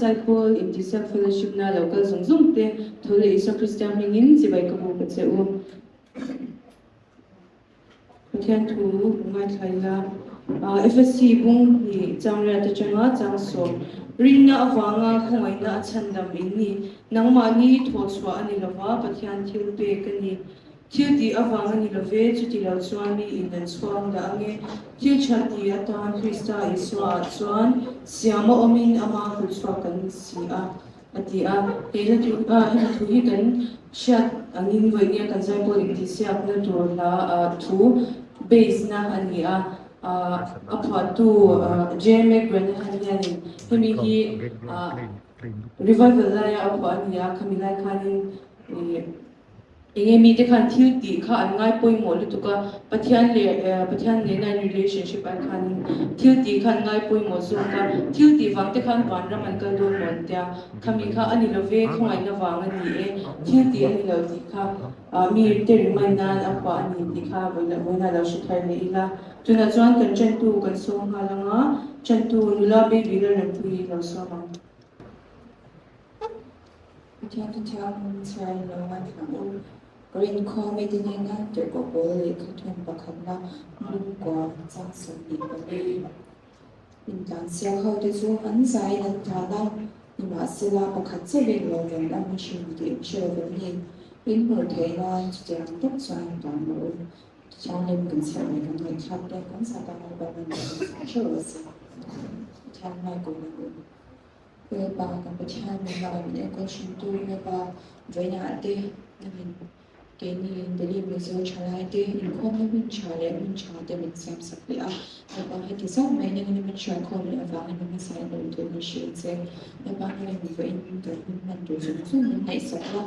Zaipawl Intihsiak Fellowship na lo kal zawng zawng te tho leh Isua Krista hmingin chibai ka buk a che u. Pathian thu ngaithla ila FSC bung hnih changriat atanga changsawm rinna avanga khawngaihna a chhandam in ni. Nangmahni thawhchhuah a ni lova, Pathian thil pek a ni. Thil tih avang a ni love, chuti lo chuan mi in an chhuang dah ange. Thil tha ti atan Krista Isua ah chuan siama awmin ama kulchhuak kan ni si a. A ti a, he hla thu ah hemi thu hi kan hriat angin vawinia kan zaipawl intihsiakna tur hla ah thu base na a ni a, a phuahtu J McGranahan hianin hemi hi revival laia a phuah a ni a, khami lai khanin ih Enge mite khan thil tih kha an ngai pawimawh lutuk a, Pathian leh Pathian nena an relationship an khanin thil tih kha an ngai pawimawh zawk a, thil tih vang te khan vanram an kal dawn maw an tia, khami kha a ni lo ve, khawngaihna vang a ni e, thil tih a ni lo tih kha mi te remind nan a phuah a ni tih kha vawiin ah lo hre thar leh ila. Tunah chuan kan chantu kan sawm nghal ang a, chantu nula baby Lalrempuii lo sawm ang. Pathian Thuthiang chhiarin lo ngaithla ang u. Korin khua mite hnena tirhkoh pawl lehkha thun pakhatna hmungkua chang 24. Intlan siak hote chu an zaiin an tlan a, nimahsela pakhat chauhin lo rawn awm thin tih an hre lo vem ni. In hmuh theih nan chutiang tak chuan tlan rawh u. Thianghlim kan chhiar leh kan ngaihthlak te kan zat a Lalpan a nuam a hreuh a si. Pathian hmaikawi ang u. Lalpa kan Pathian min laka min enkawl hrintu Lalpa vawiinah te nangin keini Delhi Mizo thalai te inkhawmna hun tha leh hmun tha te min siam sak leh a. Lalpa heti zauh mai nangin min hruaikhawm leh avangin min hmasa in awm tur min hrilh che. Lalpa nangin vawiin kan hun hman tur zawng zawng min ngaihsak la.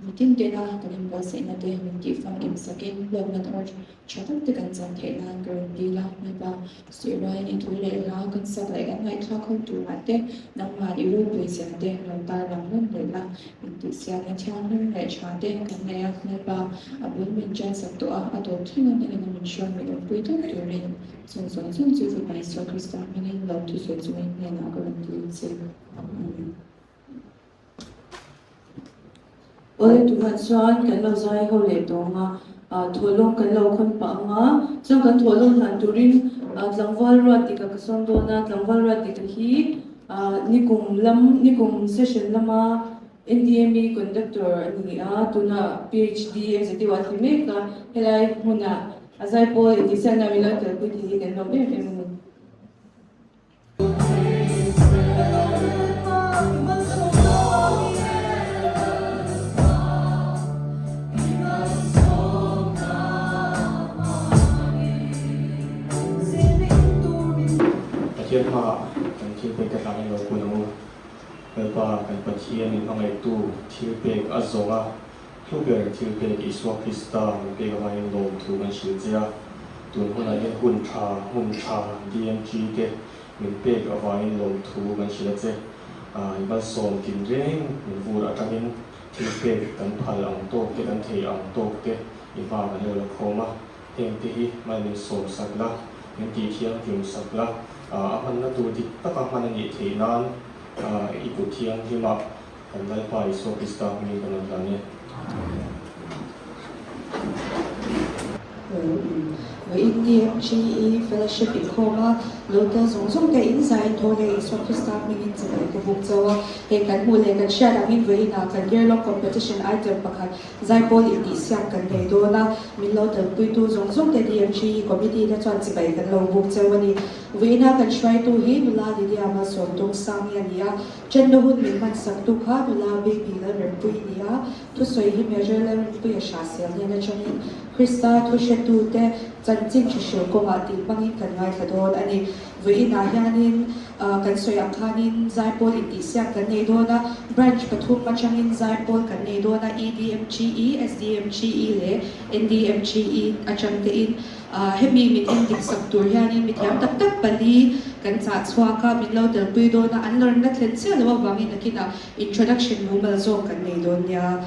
Mitin tena kan inbuatsaihna te min tih famkim sakin hlawkna thar tha tak te kan chan theih nan ka rawn dil a. Mipa suihruaiin i thu leh hla kan sak leh kan ngaihthlak ho turah te nangmah i ropui zia te lo tarlang nawn leh la. Intihsiakna thianghlim leh tha te kan nei a, Mipa a bul min ṭan sak tawh a, a dawt thleng a nangin a min hruai min awmpui tawp turin chung zawng zawng chu Fapa Isua Krista hmingin lo thusawi chungin hnenah ka rawn dil che. Amen. Awle tunah chuan kan lo zai ho leh tawh ang a, thawhlawm kan lo khawn pah ang a, chuan kan thawhlawm hlan turin tlangval ruat tika ka sawm dawn a, tlangval ruat tika hi nikum lam nikum session lama NDME conductor a ni a, tunah PhD executive a ti mek a, helai hmunah a zaipawl intihsiakna min lo telpui tih hi kan lawm em em a ni. Pathian hmaah kan thil pek te hlan in lo kun ang u. Lalpa kan Pathian in hmangaihtu thil pek a zawng a, hlu ber thil pek Isua Krista min pek avangin lawmthu kan hrilh che a. Tun hunah hian hun tha, hmun tha DMG te min pek avangin lawmthu kan hrilh a che. I malsawm tin reng min vur atangin thil pek kan phal ang tawk te, kan thei ang tawk te i hma kan lo la khawm a. Heng te hi hmai min sawm sak la, min tih thianghlim sak la, a hmanna tur dik taka hman a nih theih nan i kut thianghlimah Kan Lalpa Isua Krista hmingin kan rawn hlan e. Vawiin DMGE Fellowship inkhawm a lo tel zawng zawng te in zaiin tho leh Isua Krista hmingin chibai ka buk chauh a. Hei kan hmuh leh kan hriat angin vawiinah kan year long competition item pakhat zaipawl intihsiak kan nei dawn a. Min lo telpuitu zawng zawng te DMGE committee te chuan chibai kan lo buk chauh a ni. Vawiina kan hruaitu hi nula Lydia Malsawmdawng Sangi a ni a. Chenna hun min hman sak tu kha nula baby Lalrempuii ni a, thusawi hi Major Lalrinpuia Hrahsel hnen atangin Krista thuhretute chanchin hrehril kawngah tih hmangin kan ngaithla dawn a ni. Vawiinah hianin kan sawi ang khanin zaipawl intihsiak kan nei dawn a, branch pathum atangin zaipawl kan nei dawn a, EDMGE, SDMGE leh NDMGE atang tein. Hemi min en dik sak tur hianin mithiam tak tak pali kan chah chhuak a, min lo telpui dawn a, an lawrna thlen chiah loh avangin nakinah introduction mumal zawk kan nei dawn nia.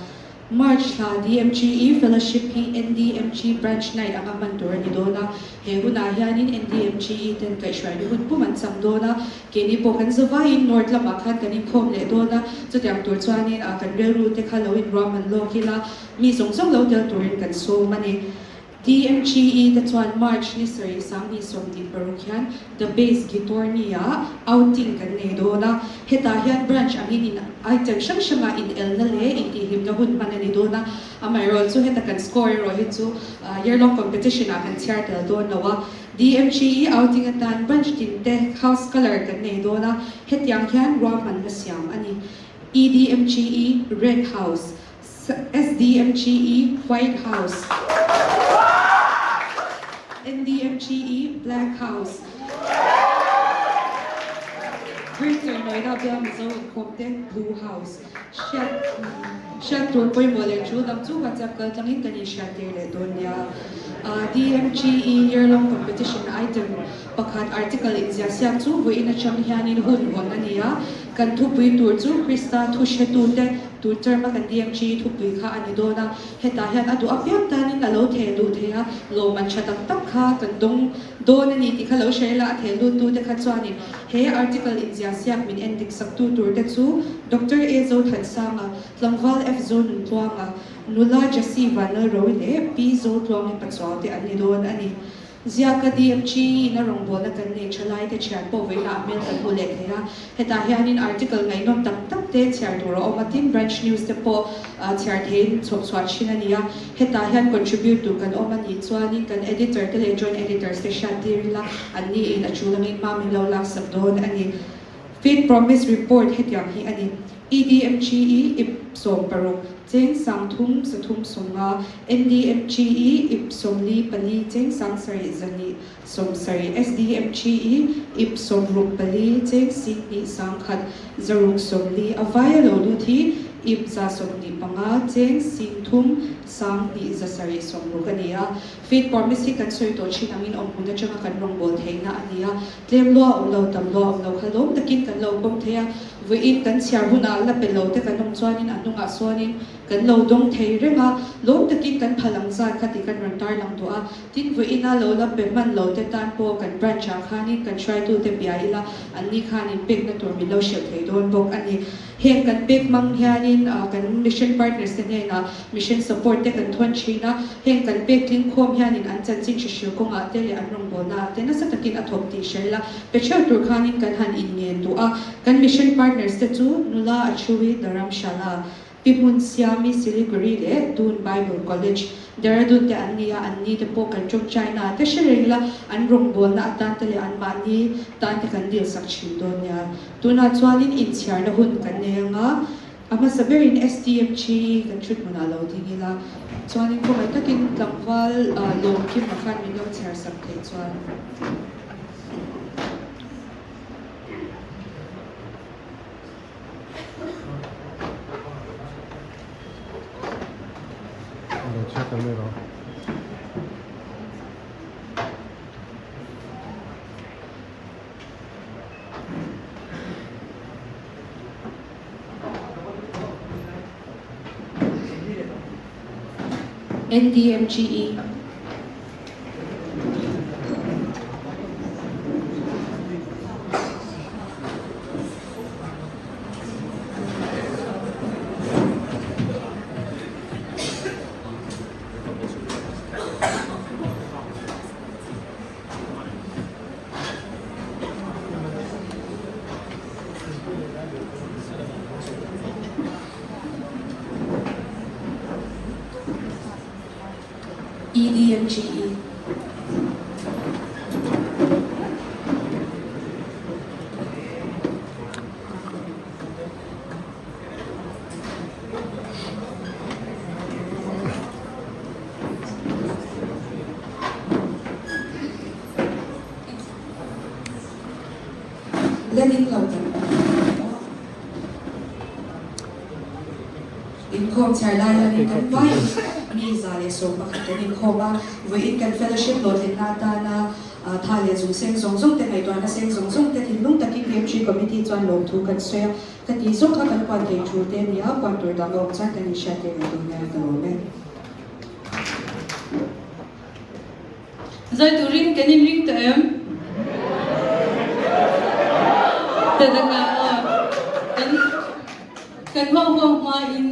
March thla DMGE Fellowship hi NDMG Branch Night anga hman tur a ni dawn a, he hunah hianin NDMGE ten kaihhruaina hun pum an chang dawn a, keini pawh kan zavaiin North lamah khan kan inkhawm leh dawn a, chutiang tur chuanin kan rilru te kha lo inruahman lawk ila mi zawng zawng lo tel turin kan sawm a ni. DMGE te chuan March ni sarih 2026 hian The Bass Guitar ni ah outing kan nei dawn a, hetah hian branch angin in item hrang hrangah inelna leh intihhlimna hun hman a ni dawn a, amaherawh chu heta kan score erawh hi chu year long competition ah kan chhiar tel dawn lo a. DMGE outing atan branch tin te house colour kan nei dawn a, hetiang hian ruahmanna siam a ni. EDMGE Red House. SDMGE White House, NDMGE Black House, Greater Noida bial Mizo inkhawm te Blue House, hriat tur pawimawh leh thu dang chu WhatsApp kal tlangin kan inhriattir leh dawn nia. DMGE Year Long Competition item pakhat article inziahsiak chu vawiin atang hianin hun hawn a ni a, kan thupui tur chu Krista thu hretute Tun term-a kan DMG thupui kha a ni dawn a, hetah hian a duh apiang tanin a lo theh duh thei a, lawmman tha tak tak kha kan dawng dawn a ni tih kha lo hre ila, a theh luttute kha chuanin he article inziah siak min en dik saktu turte chu Doctor A Zothansanga, Tlangval F Zonuntluanga, Nula Jessie Vanlalroui leh Pi Zotluangi Pachuau te an ni dawn a ni. Ziaka DMG in a rawngbawlna kan nei tha lai te thian pawh vawiinah a hmel kan hmu leh thei a. Hetah hianin article ngaihnawm tak tak te chhiar tur a awm a, tin branch news te pawh chhiar theiin chhawp chhuah thin a ni a. Hetah hian contribute tur kan awm a nih chuanin kan editor te leh joint editors te hriat tir ila an niin a tul angin hma min lo laksak dawn a ni. Faith Promise Report hetiang hi a ni. EDMGE ip 16 cheng 30 3 50, NDMGE ip 44 cheng 7 200 70, SDMGE ip 64 cheng 2 1 640 a vai a lo lut hi ip 125 cheng 3 1 760 a ni a. Faith Promise hi kan sawi tawh thin angin awmhmun atanga kan rawngbâwl theihna a ni a. Tlem lua awm lo, tam lua awm lo kha lawm takin kan lo pawm thei a, vawiin kan chhiar hunah la pe lo te kan awm chuanin a hnungah sawnin kan lo dawng thei reng a, lawm takin kan phal ang zat kha tih kan rawn tarlang duh a, tin vawiina lo la pe hman lo te tan pawh kan branch ah khanin kan hruaitute bia ila anni khanin pekna tur min lo hrilh thei dawn bawk a ni. Heng kan pek hmang hianin kan mission partners te hnenah mission support te kan thawn thin a, heng kan pek tling khawm hianin an chanchin hrihril kawngah te leh an rawngbawlnaah te nasa takin a thawk tih hre ila pe theuh tur khanin kan han inngen duh a. Kan mission partners te chu Nula Achuwi Dharamshala, Pi Hmun Siami Siliguri leh Doon Bible College, Dehradun te an ni a, an ni te pawh kan tawngtaina te hre reng ila an rawngbawlna atan te leh anmahni tan te kan dilsak thin dawn nia. Tunah chuanin inchhiarna hun kan nei ang a, a hmasa berin STMG kan thut hmunah lo ding ila, chuanin khawngaih takin tlangval lawmkima khan min lo chhiar sak theih chuan. Lo chhiar ta mai rawh. NDMGE. EDMGE. Lenin lo kan Inkhawm chhiar lai hianin kan vaiin mi 111 kan inkhawm a, vawiin kan fellowship hlawhtlinna atana. Tha leh zung seng zawng zawng te, ngaihtuahna seng zawng zawng te thinlung takin DMG Committee chuan lawmthu kan sawi a, ka tih zawng kha kan puan thei thu te a ni a, puan tur dang a awm chuan kan inhriat tir leh dawn nia ka lawm e. Zai turin kan inring tawh em? Ta dangah aw kan kan huang huang hmain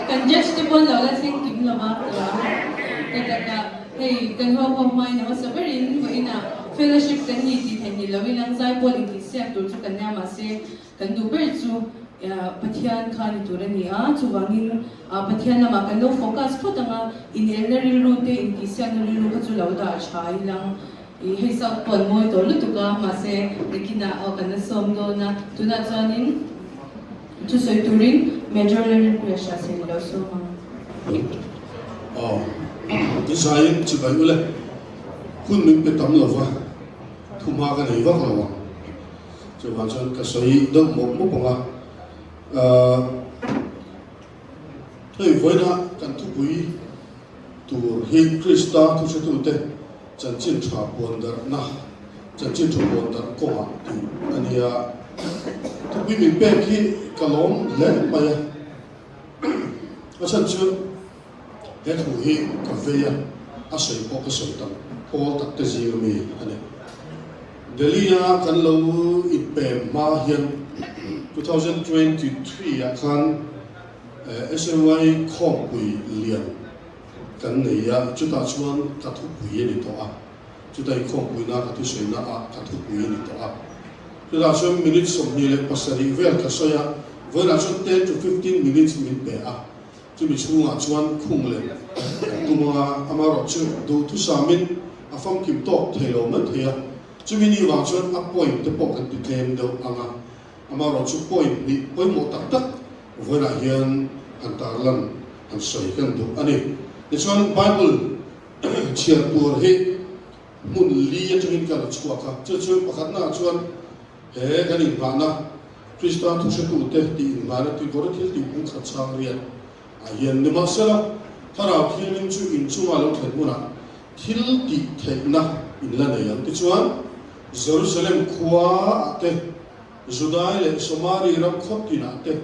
kan judge te pawn lo la thleng kim lo va ta dangah hei kan huang huang hmain a hmasa berin vawiinah fellowship kan ni tih theih ni loin ang zai pawl intihsiak tur chu kan nia mahse Kan duh ber chu Pathian kha ni tur a ni a, chuvangin Pathian lamah kan lo focus phawt ang a, inelna rilru te, intihsiakna rilru kha chu lo dah tha ilang. I hei South pawh an mawi tawh lutuk a, mahse nakinah aw kan la sawm dawn a, tunah chuanin thusawi turin Major Lalrinpuia Hriatsaih ni lo sawm ang. Aw, Zaiin chibai ule, hun min pe tam lova, thumha ka nei vak lo ang. Chuvang chuan ka sawi deuh mawp mawp ang a, ahh hei vawiina kan thupui tur hi Krista thuhretute chanchin tha puan darhna, chanchin tha puan darh kawngah tih a ni a. Thupui min pek hi ka lawm hle mai a, a chhan chu he thu hi ka vei a, a sawi pawh ka sawi tam pawl tak te zing ami a ni. Delhi-a kan lo inpem hma hian 2023 ah khan SMY khawmpui lian kan nei a, chutah chuan ka thupui a ni tawh a, chutah inkhawmpuina ka thusawiina ah ka thupui a ni tawh a. Chutah chuan minute 27 vel ka sawi a, vawiinah chuan 10 to 15 minutes min pe a, Chumi chhungah chuan khung leh kan tum ang a, amaherawhchu duhthusamin a famkim tawk thei lo mai thei a. Chumi ni vang chuan a point te pawh kan ti tlem deuh ang a, amaherawhchu point hnih pawimawh tak tak vawiinah hian han tarlan han sawi kan duh a ni. Tichuan Bible chhiar tur hi hmun li atangin ka la chhuak a, chu chu pakhatnaah chuan he kan inghahna, Krista thuhretute tih inghahna tih kawr thil tih bung khat chang riat ah hian nimahsela Thlarau Thianghlim chu inchunga lo thlen hunah thil tih theihna in la nei ang. Tichuan, Jerusalem khua ah te, Judai leh Samari ram khaw tinah te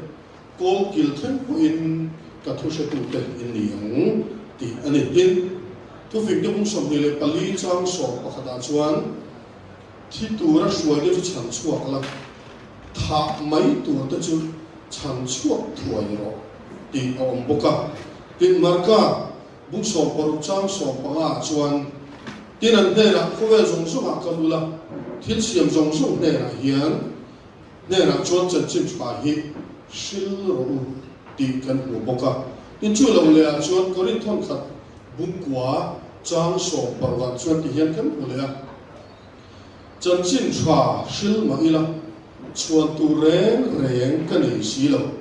kawl kil thleng pawhin ka thuhretute in ni ang tih a ni. Tin, Thufingte bung 24 chang sawm pakhatah chuan, Thi tura hruai te chu chhan chhuak la, thah mai tur te chu chhan chhuak thuai rawh tih a awm bawk a. Tin, Marka bung 60 chang 15 ah chuan, Tin, an hnenah khawvel zawng zawngah ka lul a, thil siam zawng zawng hnenah hian hnenah chuan chanchin tha hi hril rawh u tih kan hmu bawk a. Tin, chu lo lehah chuan Korinthon khat bung kua chang 16 ah chuan ti hian kan hmu leh a. Chanchin tha hril mah ila, chhuan tur reng reng ka nei si lo.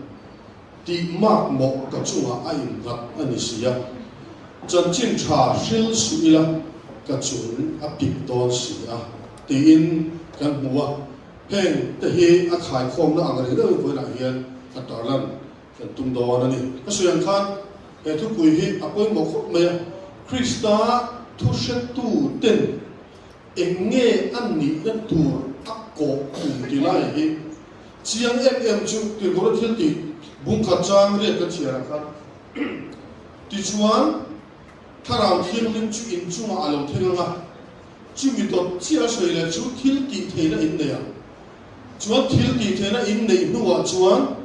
Tih mak mawh ka chungah a innghat a ni si a. Chanchin tha hril suh ila, ka chung a pik dawn si a, tiin kan hmu a. Heng te hi a khaikhawmna ang reng reng vawiinah hian ka tarlan kan tum dawn a ni. Ka sawi ang khan he thupui hi a pawimawh khawp mai a, Krista thuhretu ten eng nge a nihna tur a kawh tum ti lai hi chiang em em chu Tirhkawra thil tih bungkhat chang riat kan chhiar ang khan tichuan Thlarau Thianghlim chu inchungah a lo thleng ang a, chumi dawt chiah a sawi leh chu thil tih theihna in nei ang. Chuan thil tih theihna in neih hnuah chuan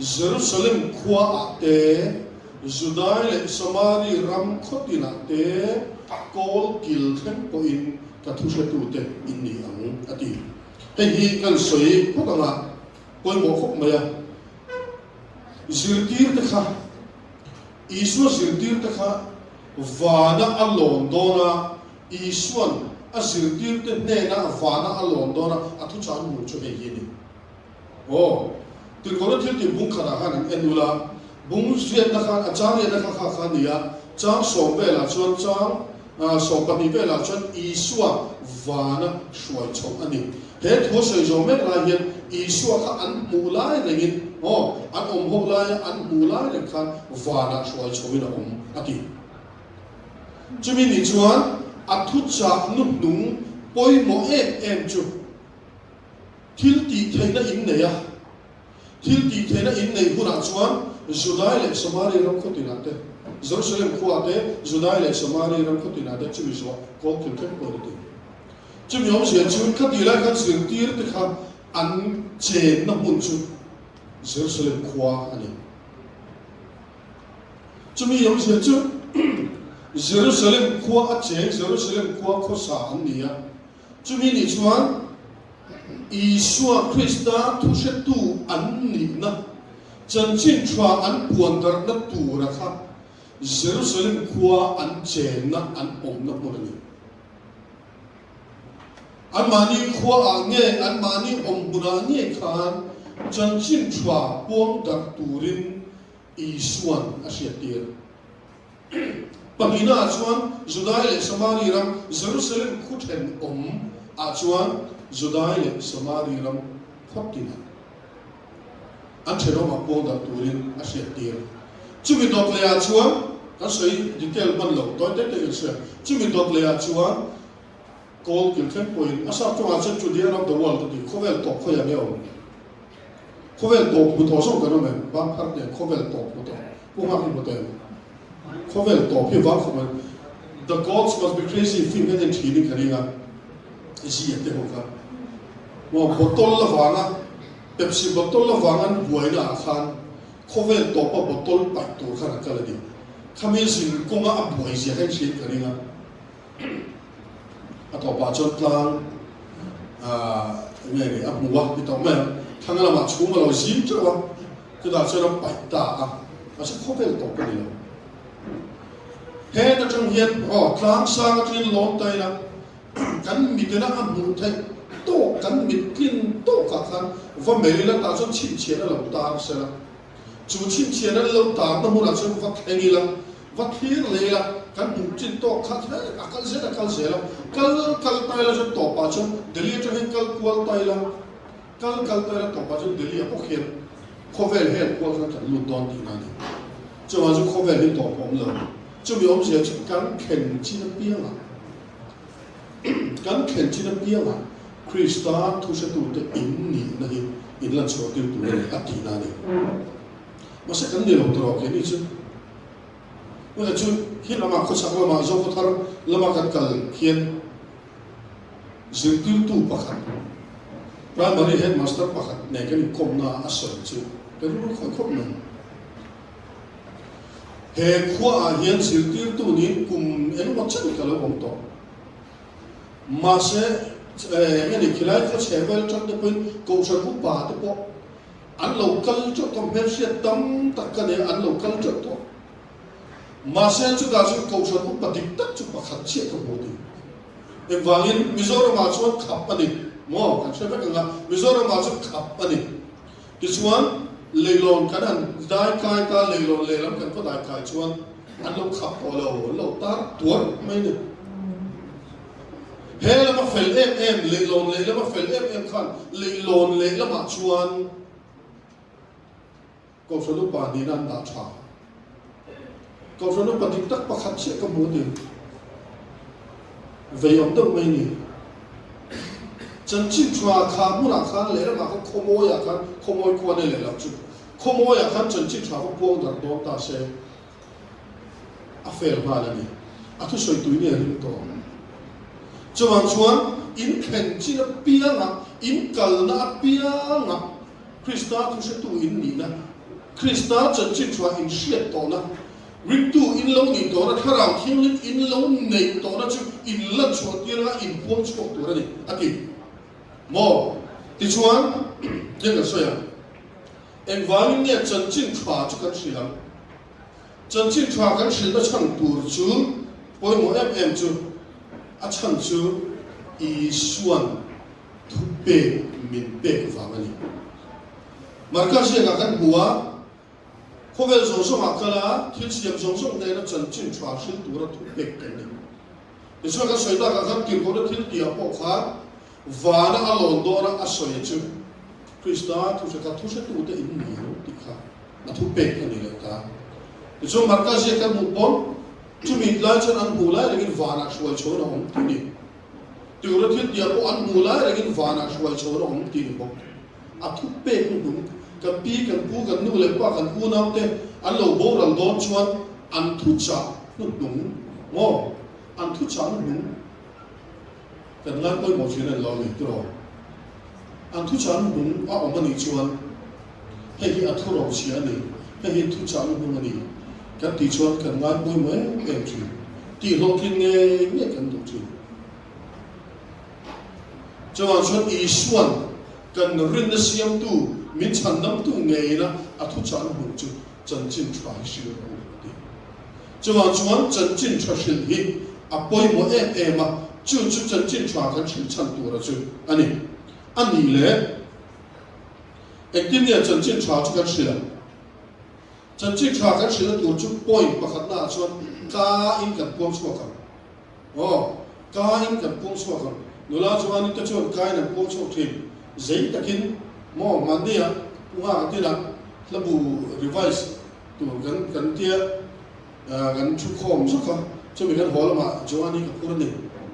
Jerusalem khuaah te, Judai leh Samari ram khaw tinah te kawl kil thleng pawhin ka thuhretute in ni ang, a ti. Hei hi kan sawi phawt anga pawimawh khawp mai a. Zirtirte kha, Isua zirtirte kha vana a lawn dawn a, Isua'n a zirtirte hnena vana a lawn dawn a, a thuchah an hmuh chu hei hi a ni. Aw, Tirhkawhna thil tih bung khatah khan an en ula, bung riatna khan, a chang riatna kha kha kha a ni a, chang sawm velah chuan, chang 12 velah chuan Isua vana hruai chhoh a ni. He thu a sawi zawh mek lai hian Isua kha an hmuh lai rengin, aw, an awm ho laia an hmuh lai reng khan vanah hruai chhohin a awm a ti. Chumi ni chuan. A thuchah nuhnung pawimawh em em chu thil tih theihna in nei a. Thil tih theihna in neih hunah chuan Judai leh Samari ram khaw tinah te, Jerusalem khuaah te, Judai leh Samari ram khaw tinah te chumi zuah kawl thil thleng pawh a ni ti. Chumi awmzia chu khatih lai khan zirtir te kha an chenna hmun chu Jerusalem khua a ni. Chumi awmzia chu Jerusalem khua a cheng, Jerusalem khua khawsa an ni a. Chumi nih chuan Isua Krista thuhretu an nihna, chanchin tha an puan darhna tura kha Jerusalem khua an chenna, an awmna hmun a ni. Anmahni khuaah nge, anmahni awm hmunah nge khan chanchin tha puang darh turin Isua'n a hriattir. Pahnihnaah chuan Judai leh Samari ram, Jerusalem khu thenawm ah chuan Judai leh Samari ram khawp tinah an thenawmah puang darh turin a hriattir. Chumi dawt lehah chuan, kan sawi detail hman lo, tawi te te kan sawi ang, chumi dawt lehah chuan kawl kil thleng pawhin a sap tawngah chuan to the end of the world a ti, khawvel tawp khawiah nge awm? Khawvel tawp hmu tawh zawk kan awm em? Vang phar nen khawvel tawp hmu tawh. Pu Nghak hi hmu tawh em? Khawvel tawp hi vang khawp mai. The Gods Must Be Crazy film hian en thin in ka ring a, zia te ho kha. Maw bottle la vanga Pepsi bottle la vanga an buaina ah khan khawvel tawpa bottle paih tur khan a kal a ni. Khami zin kawnga a buai zia kha en thin ka ring a. A tawpah chuan tlang enge ni a hmu a ti tawh mai ang, thlang lamah chhum a lo zim teuh a, chutah chuan a paih ta a, mahse khawvel tawp a ni lo. Heta tang hian aw tlang sang atangin lawn ta ila kan mitena a hmuh theih tawk kan mit tlin tawkah khan va mel ila tah chuan chhinchhiahna lo tar sela. Chu chhinchhian an lo tarna hmunah chuan va thleng ila, va thlir leh ila, kan hmuh chin tawk kha hle a kal zel a kal zel a, kal kal ta ila chuan tawpah chuan Delhi atang hian kal kual ta ila, kal kal ta ila tawpah chuan Delhi ah bawk hian khawvel hel kual khan kan lut dawn tihna a ni. Chuvang chu khawvel hi tawp a awm lo. Chumi awmzia chu kan thlen chin apiangah, Kan thlen chin apiangah Krista thuhretute in nihna hi in lan chhuah tir tur a ni a tihna a ni. Mahse kan ni lo tawh keini chu. Hmeichhe chu hi lamah khawchhak lamah Zokhawthar lama kan kal hian zirtirtu pakhat Primary Headmaster pakhat nen kan inkawmna a sawi chu ka rilru khawih khawp mai. He khuaah hian zirtirtu niin kum engemaw chen ka lo awm tawh. Mahse, eng nge ni, khilai khaw chhe vel atang te pawhin Kohhran upa te pawh an lo kal teuh tawh, hmelhriat tam tak ka nei a, an lo kal teuh tawh. Mahse, chutah chuan Kohhran upa dik tak chu pakhat chiah ka hmu a ni. Engvangin, Mizoramah chuan khap a ni maw? Kan hre vek ang a, Mizoramah chuan khap a ni. Tichuan, leilawn kan han dai kai ta, leilawn lehlam kan va dai kai chuan an lo khap tawh lo, an lo tar tuar mai a ni. He lama fel em em, leilawn lehlama fel em em khan leilawn lehlamah chuan Kohhran upa nihna an dah tha. Kohhran upa dik tak pakhat chiah ka hmu a ti. Vei awm deuh mai a ni. Chanchin tha kha hmunah khan lehlamah khan khawmawiah khan khawmawi khua nei lehlam chu khawmawiah khan chanchin tha kha puang darh dawn ta se a fail nghal a ni. A thusawi tui nge a ring tawh ang. Chuvang chuan in thlen chin apiangah, in kalna apiangah Krista thuhretu in nihna, Krista chanchin tha in hriat tawhna, ringtu in lo nih tawhna, Thlarau Thianghlim in lo neih tawhna chu in lan chhuah tir anga in puang chhuak tur a ni, a ti. Maw? Tichuan, heng kan sawi ang. Engvangin nge chanchin tha chu kan hrilh ang? Chanchin tha kan hrilhna chhan tur chu pawimawh em em chu, a chhan chu Isua'n Thu pek min pek vang a ni. Marka ziakah kan hmu a, khawvel zawng zawngah kal a, thil siam zawng zawng nena chanchin tha hril tura thu pek kan ni. Tichuan kan sawi takah khan tirhkohna thil tihah pawh khan vana a lawn dawna a sawi chu Krista thu hre kha thu hretute in ni ang tih kha a thu pek a ni leh ta. Tichuan Marka ziak kan hmuh pawn. Chumi lai chuan an hmuh lai rengin vanah hruai chhoin a awm tih a ni. Tura thil tihah pawh an hmuh lai rengin vanah hruai chhoin a awm tih a ni bawk. A thu pek hnuhnung, kan pi, kan pu, kan nu leh pa, kan unaute an lo boral dawn chuan an thuchah hnuhnung maw? An thuchah hnuhnung kan ngai pawimawh thin a ni lo a ni tiraw? An thuchah hnuhnung a awm a nih chuan hei hi a thu rochhia a ni, hei hi thuchah hnuhnung a ni kan tih chuan kan ngai pawimawh em em thin. Tih hlawhtlin ngei ngei kan duh thin. Chuvang chuan Isua'n kan rinna siamtu, min chhandamtu ngeina a thuchah hnuhnung chu chanchin tha hi hrilh rawh u a ti. Chuvang chuan chanchin tha hrilh hi a pawimawh em em a, chu chu chanchin tha kan hrilh chhan tura chu a ni. A nih leh engtin nge chanchin tha chu kan hrilh ang? Chanchin tha kan hrilhna tur chu point pakhatnaah chuan ka in kan puang chhuak ang. Aw, ka in kan puang chhuak ang. Nula chuan te chuan ka in an puang chhuak thin. Zei takin maw mahnia pu nghak a tinah hlabu revise tur kan kan tia kan thu khawm zawk a, chumi kan haw lamah Joani ka phur a ni,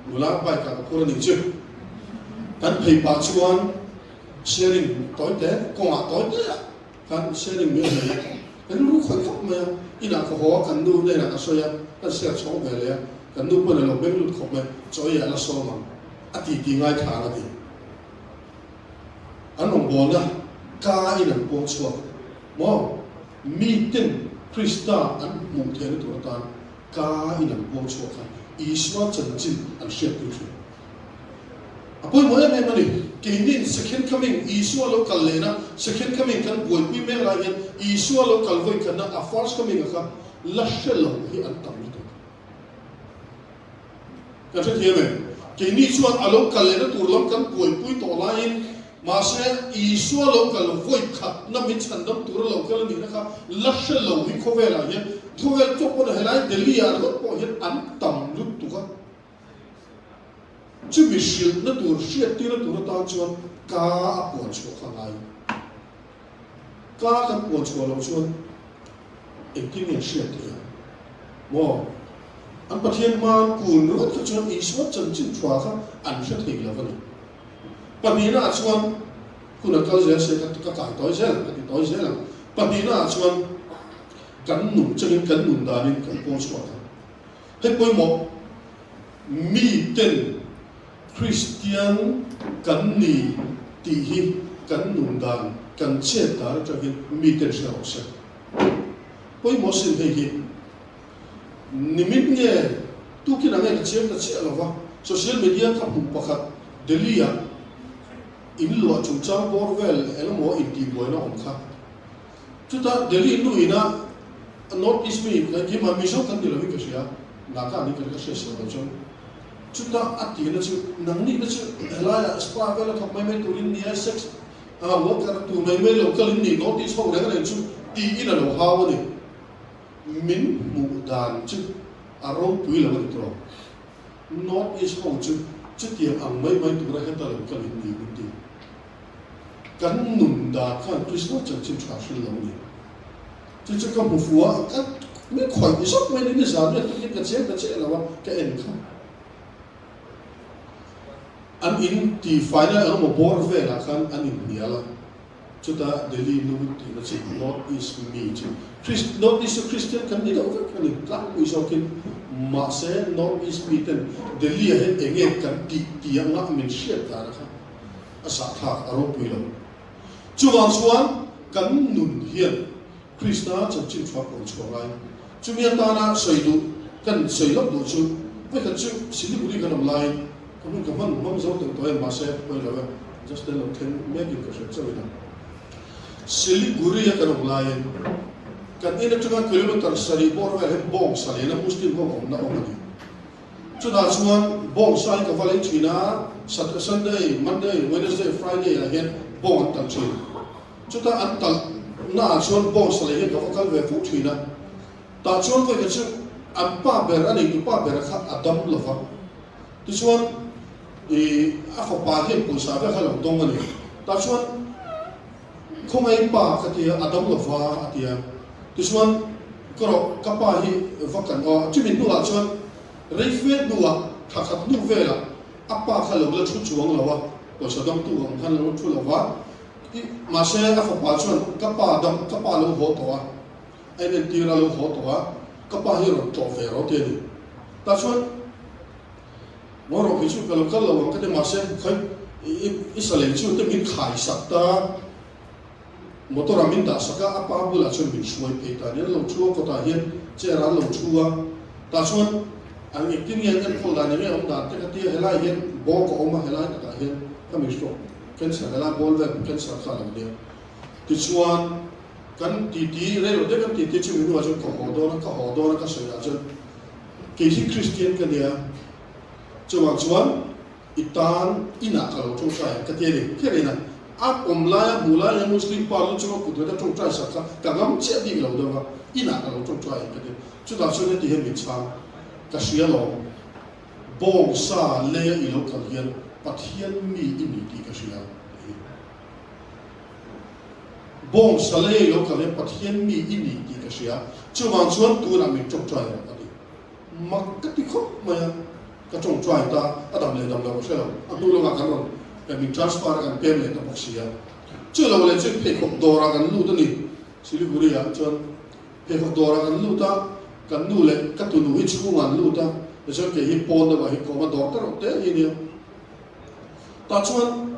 nula bike ah ka phur a nih chu. Kan phei pah chuan sharing tawi te, kawngah tawi te ah Kan sharing mai a nei. Kan rilru khawih khawp mai a, inah ka haw a, kan nu hnenah ka sawi a, kan share chhawng ve leh a, kan nu pawn a lo beng lut khawp mai, chaw ei ah la sawm ang, a ti ti ngai thla ang a ti. An rawngbawlna ka in an puang chhuak maw? Miten Krista an hmuh theihna tur atan ka in an puang chhuak a, Isua chanchin an hriatpui thin. A pawimawh em em a ni. Keinin Second Coming, Isua lo kal lehna, Second Coming kan buaipui mek lai hian Isua lo kal vawi khatna, a First Coming a kha la hre lo hi an tam lutuk. Kan hrethiam em? Keini chuan a lo kal lehna tur lam kan buaipui tawh laiin mahse Isua lo kal vawi khatna min chhandam tura lo kal a nihna kha la hre lo hi khawvelah hian khawvel chawp pawn helai Delhi ah ringawt pawh hian an tam lutuk a. Chumi hrilhna tur, hriattirna tur atan chuan ka a puan chhuah kha ngai. Ka kan puan chhuah loh chuan engtin nge hriat theih ang? Maw? An Pathian hmaan kun ringawt kha chuan Isua chanchin thua kha an hre thei lo a ni. Pahnihnaah chuan hun a kal zel se ka ka kai tawi zel ang, ka ti tawi zel ang. Pahnihnaah chuan kan nun changin kan nun danin kan puang chhuak ang. Hei pawimawh, miten Kristian kan ni tih hi kan nun dan, kan chet dan atangin miten hre rawh se. Pawimawh sin hei hi nimin nge tukin ang nge ka chiang ta chiah lo va, social media ka hmuh pakhat Delhi-ah in luah chungchang bawr vel engemaw intihbuaina awm kha. Chutah Delhi nu ina North East mi keimah Mizo kan ni lo hi ka hria, Naga ni ka hria sual lo chuan chutah a tihna chu nangni te chu helaiah spa vel a thawk mai mai turin nia sex worker tur mai mai lo kalin ni North East ho reng reng chu tiin a lo hau a ni. Min hmuh dan chu a ropui lo a ni tawh. North East ho chu chutiang ang mai mai tura heta lo kalin ni min ti. Kan nun dan khan Krista chanchin tha hril lo ni. Chu chu ka hmu fu a, ka min khawih zawk mai ni, nizan vel tukin ka cheng ta chiah lo a, ka en kha. An in ti faina eng emaw bawr velah khan an inhnial a, chutah Delhi nu tihna chu North East mi chu Christ North East chu Christian kan ni deuh vek a ni tlangpui zawkin, mahse North East mi ten Delhi ah hian eng nge kan tih tih anga min hriat dan kha a zahthlak a ropui lo. Chuvang chuan kan nun hian Krista chanchin tha pawn chhuah ngai. Chumi atana sawi duh kan sawi lawk duh chu vawikhat chu Siliguri kan awm laiin ka hmun ka hman hmang zo teuh tawh em mahse pawi lo e just then lo thleng mekin ka hriat chauh ina Siliguri a kan awm laiin kan in atanga kilometer sarih bawr vel hian bawngsa lena Muslim ho awmna awm a ni. Chutah chuan bawng sa hi ka va lei thin a, Saturday, Sunday, Monday, Wednesday, Friday ah hian bawng an talh thin. Chutah an talh naah chuan bawng sa lei hian ka va kal ve fo thin a. Tah chuan vawi khat chu an pa ber a neitu pa bera kha a dam lo va. Tichuan ih a fapa hian pawisa vel kha a lo dawng a ni. Tah chuan khawngaih pa ka tia a dam lo va a ti a. Tichuan. Ka rawh, ka pa hi va kan aw. Chumi hnuah chuan rei fe hnuah thla khat hnu velah a pa kha lo la thu chuang lo a, pawisa dawngtu ang khan lo thu lo va. Mahse a fapa chuan ka pa dam, ka pa lo haw tawh a, a inentir a lo haw tawh a, ka pa hi rawn tlawh ve rawh ti a ni. Tah chuan Ngaw rawh kei chu ka lo kal lo ang ka ti mahse khawi i salei chu te min khai sak ta. Motor ah min dah sak a, a pa bulah chuan min hruai phei ta nia, lo thu a kawtah hian chair ah an lo thu a, tah chuan an engtin nge an enkawl dan enge awm dan te ka tia, helai hian bawk a awm a, helai takah hian ka mi hrawk cancer helai bawl vel cancer kha a lo nia. Tichuan kan titi rei lo deuh kan titi chumi hnuah chuan ka haw dawn a, ka haw dawn a ka sawi ah chuan kei hi Christian ka nia, chuvang chuan I tan inah ka lo tawngtai ang ka ti a ni. Khian ina a awm laia hmuh lai hian Muslim pa lu chunga kut veta tawngtai sak kha ka ngam chiah bik lo deuh a, inah ka lo tawngtai ang ka ti. Chutah chuan heti hian min chhang, Ka hria lo, bawngsa leia i lo kal hian Pathian mi i ni tih ka hria a ti. Bawngsa leia i lo kal hian Pathian mi i ni tih ka hria, chuvang chuan tunah min tawngtai rawh a ti. Mak ka ti khawp mai a, ka tawngtai ta, a dam leh dam lo ka hre lo, a hnu lawkah kan rawn min transfer a kan pem leh ta bawk si a. Chu lo leh chu pheikhawk dawrah kan lut a ni, Siliguri ah chuan pheikhawk dawrah kan lut a, kan nu leh ka tunu hi chhungah an lut a, tichuan kei hi pawn deuhah hi ka awm a, dawr te reuh te hi a nia. Tah chuan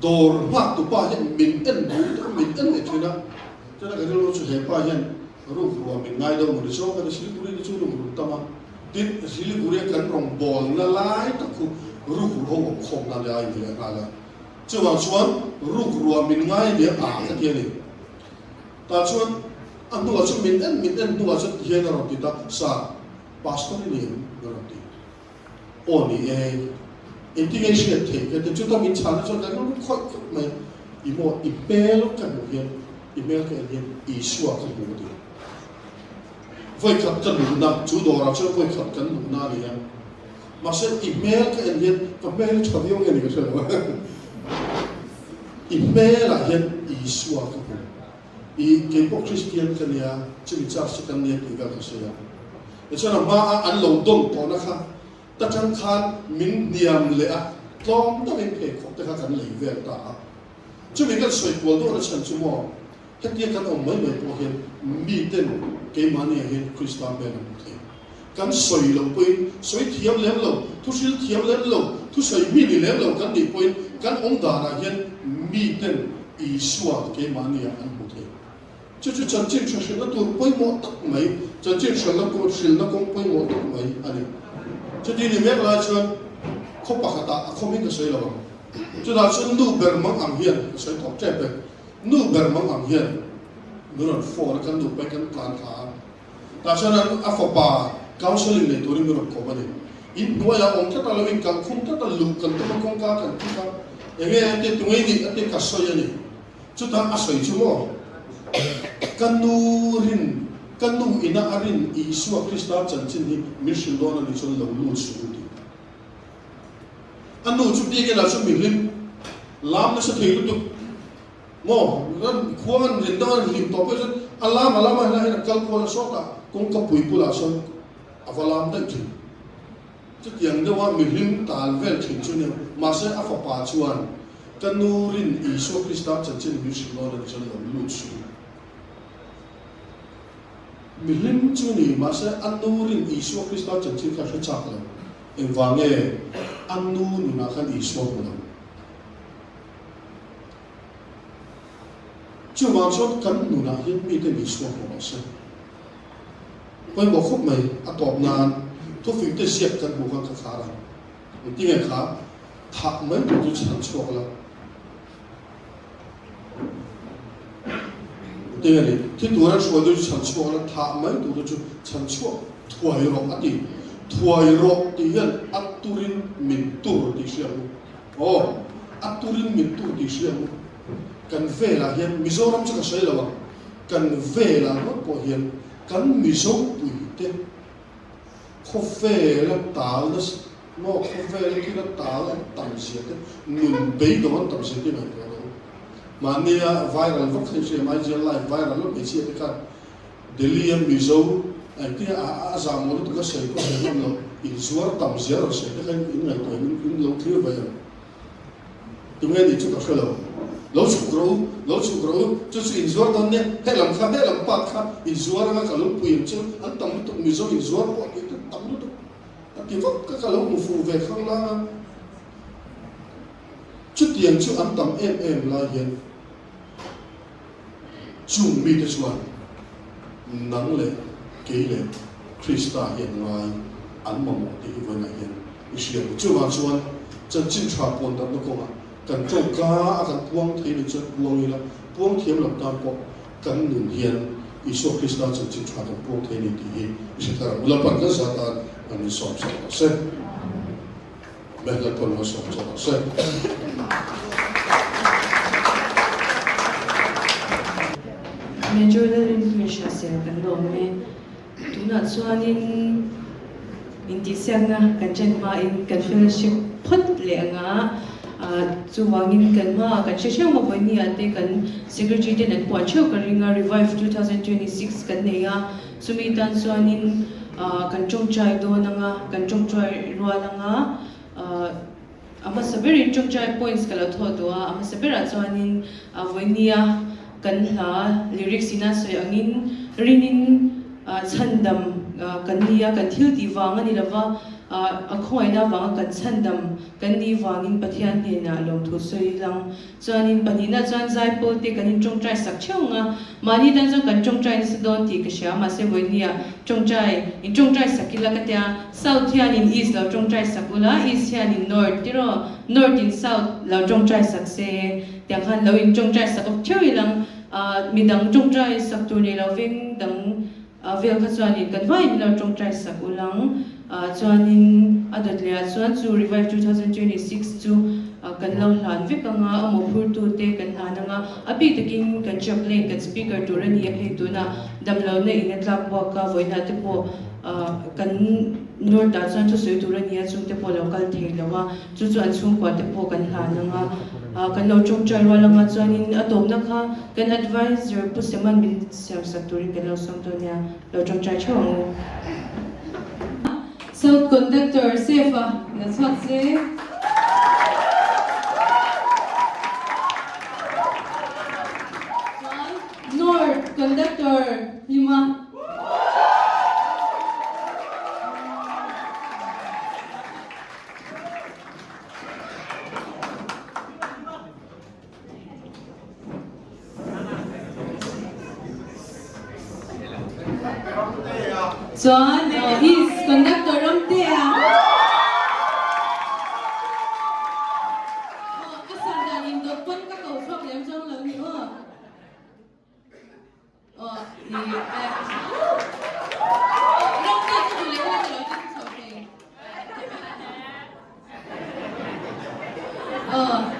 dawr nghak tu pa hian min en duh deuh min en leh thin a, chuan ka rilru chu he pa hian Rukruah min ngai deuh maw ni zawk a ni, Siliguri ni chu rukru tam a, tin Siliguri a kan rawngbawlna lai tak khu rukru ho awm khawmna lai ve a nghal a, chuvang chuan rukruah min ngai ve a ka ti a ni. Tah chuan a hnuah chuan min en min en hnuah chuan tihian a rawn ti ta, Sir, Pastor i ni em? a rawn ti. Aw ni e, engtin nge i hriat theih ka ti, chuta min chhana chuan ka rilru khawih khawp mai, i maw i hmel ka hmuh hian, i hmel ka en hian Isua ka hmu a ti. Vawikhat ka luhna, chu dawrah chuan vawikhat kan luhna a ni a, mahse i hmel ka en hian ka hmel hi tha viau nge ni ka hre lo a, i hmelah hian Isua ka hmu. I keipawh Kristian ka nia, chumi church chu kan nia tih vel ka sawi a. Tichuan a hma a an lo dawn tawhna kha ta tang khan min hniam leh a, tlawm deuhin pheikhawk te kha kan lei vel ta a. Chumi kan sawi kual deuh na chhan chu maw, hetia kan awm mai mai pawh hian miten keimahni ah hian Krista hmel an hmu thei. Kan sawi loh pawhin sawi thiam lem lo, thuhril thiam lem lo, thusawi mi ni lem lo kan nih pawhin kan awm danah hian miten Isua keimahni ah an hmu thei. Chu chu chanchin tha hrilhna tur pawimawh tak mai, chanchin hrilhna kawng hrilhna kawng pawimawh tak mai a ni. Chuti ni mek lai chuan khaw pakhatah a khawmin ka sawi lo ang. Chutah chuan nu ber mang ang hian ka sawi tawp tep e. Nu ber mang ang hian min rawn phone a, kan nu pahin kan tlan thla a. Tah chuan a fapa counselling nei turin min rawn kawm a ni. In hnuaiah awm tlat a lo in kalh khum tlat a, luh kan tum a, kawngka kan kik a, enge a tia tunge i nih a tia ka sawi a ni. Chutah a sawi chu maw, Ka nu rin, ka nu ina a rin Isua Krista chanchin hi min hrilh dawn a nih chuan lo lut suh u tih. A nu chu biakinah chuan mi hlim lam nasa thei lutuk. Maw, ran khuang an rin deuh a, an hlim tawh pawh hi chuan a lam a lam a helai hian a kal kual a sawt a, kawngka pui bulah sawn a va lam daih thin. Chutiang deuha mi hlim tal vel thin chu nia, mahse a fapa chuan ka nu rin Isua Krista chanchin min hrilh dawn a ni chuan lo lut suh u. Mi hlim chu ni, mahse a nu rin Isua Krista chanchin kha hre chak lo. Engvang nge a nu nunah khan Isua hmu lo? Chuvang chuan kan nunah hian mite min suak hmu rawh se. Pawimawh khawp mai a tawp nan thufing te ziak kan hmuh khan ka khar a. Engtin nge kha thah mai tur chu chhan chhuak la. Engtin nge ni thi tura hruai chu chhan chhuak la thah mai tur chu chhan chhuak thuai rawh a ti. Thuai rawh tih hian a turin min tur tih hria ang u. Aw, a turin min tur tih hria ang u. Kan velah hian, Mizoram chu ka sawi lo ang, kan velah ngawt pawh hian kan Mizo puite khawvela tal nasa maw, khawvela thila tal an tam zia te, nun beidawng an tam zia te ngaihtuah lo. Mahnia viral vak kha i hria, Maijia live viral vak hmeichhia te khan. Delhi a Mizo engtin a a zah maw lutuk a sawi pawh sawi ngam lo, in zuar tam zia rawn sawi te kha in ngaihtuah in in lo thlir ve em? Tunge nih chu ka hre lo. Lo chhuk rawh u, lo chhuk rawh u, chu chu in zuar dawn nia, helam kha helam part kha in zuar anga ka lo pui ang chu, an tam lutuk Mizo in zuar pawh tih te tam lutuk a ti vak ka ka lo hmu fuh ve khang lang a. Chutiang chu an tam em em lai hian chung mite chuan nang leh kei leh Krista hian ngai an mamawh tih hi vawiinah hian i hria ang. Chuvang chuan chanchin tha puan darhna kawngah kan tawngka a kan puang thei nih chuan puang ila, puang thiam lo tan pawh kan nun hian Isua Krista chanchin tha kan puang thei ni tih hi i hre thar ang. Lalpan kan zah tan an insawm sak rawh se. Lalpan malsawm che rawh se. Major Lalrinpuii Hriasel kan lawm e. Tunah chuanin intihsiakna kan chen hmain kan fellowship phawt leh anga chuvangin kan hmaah kan hre hreuh a vawinia te kan secretary ten an puah theuh ka ring a Revive 2026 kan nei a Chumi tan chuanin kan tawngtai dawn anga, kan tawngtai rual anga, a hmasa berin tawngtai points ka lo thawh duh a, a hmasa berah chuanin vawinia kan hla lyrics ina sawi angin rinin chhandam kan ni a, kan thil tih vang a ni lova, a khawngaihna avanga kan chhandam kan nih vangin Pathian hnenah lawmthu sawi lang Chuanin pahnihna chuan zaipawl te kan in tawngtai sak theuh ang a, mahni tan chuan kan tawngtai nasa dawn tih ka hria, mahse vawinia tawngtai in tawngtai sak ila ka tia, South hianin East lo tawngtai sak ula, East hianin North tiraw, North in South lo tawngtai sak se, tiang khan lo in tawngtai sak awk theuh ilang, midang tawngtai sak tur nei lo veng dang vel kha chuanin kan vaiin lo tawngtai sak ulang chuanin a dawt leh ah chuan chu Revive 2026 chu kan lo hlan vek anga a mawhphurtu te kan hlan anga a bik takin kan chaplain kan speaker tur a ni a hei tunah damlohna in a tlak buak a vawiinah te pawh kan north ah chuan thusawi tur a ni a chungte pawh lo kal thei lo a Chu chu an chhungkua te pawh kan hlan ang a, kan lo tawngtai rual ang a, chuanin a tawpna kha kan adviser Pu Seman min siamsak turin kan lo sawm dawn nia, lo tawngtai theuh ang u. South Conductor Sefa la chhuak se. Chuan North Conductor Hlima. Chuan East Conductor Ramtea. A san dan in dawt pawn ka ko chhuak lem chuang lo ni aw.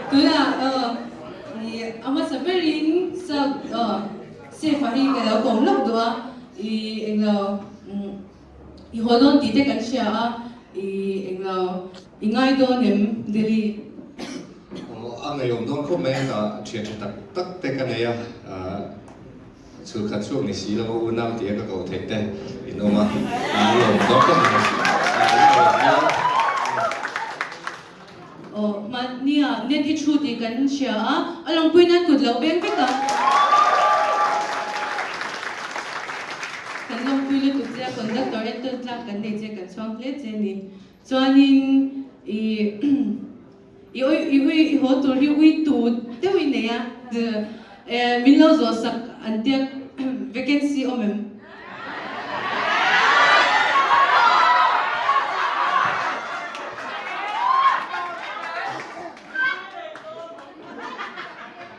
Tunah a hmasa berin sub safe ah hi ka lo kawm lawk duh a, i englo i haw dawn tih te kan hria a, i englo i ngai dawn em Delhi? A ngeiawm dawn khawp mai a, thian tha tak tak te ka nei a, chhul khat chhuak ni si lo a unau tih a ka koh theih te in awm a, a lawm dawn khawp mai. Aw, mahnia net i thu tih kan hria a, a lawmpui nan kut lo beng vek a. Kan lawmpui lutuk che a, conductor entawn tlak kan nei che kan chhuang hle che ni. Chuanin i i ui i ui i haw tur hi ui tu deuh i nei a, min lo zawh sak an tia vacancy awm em?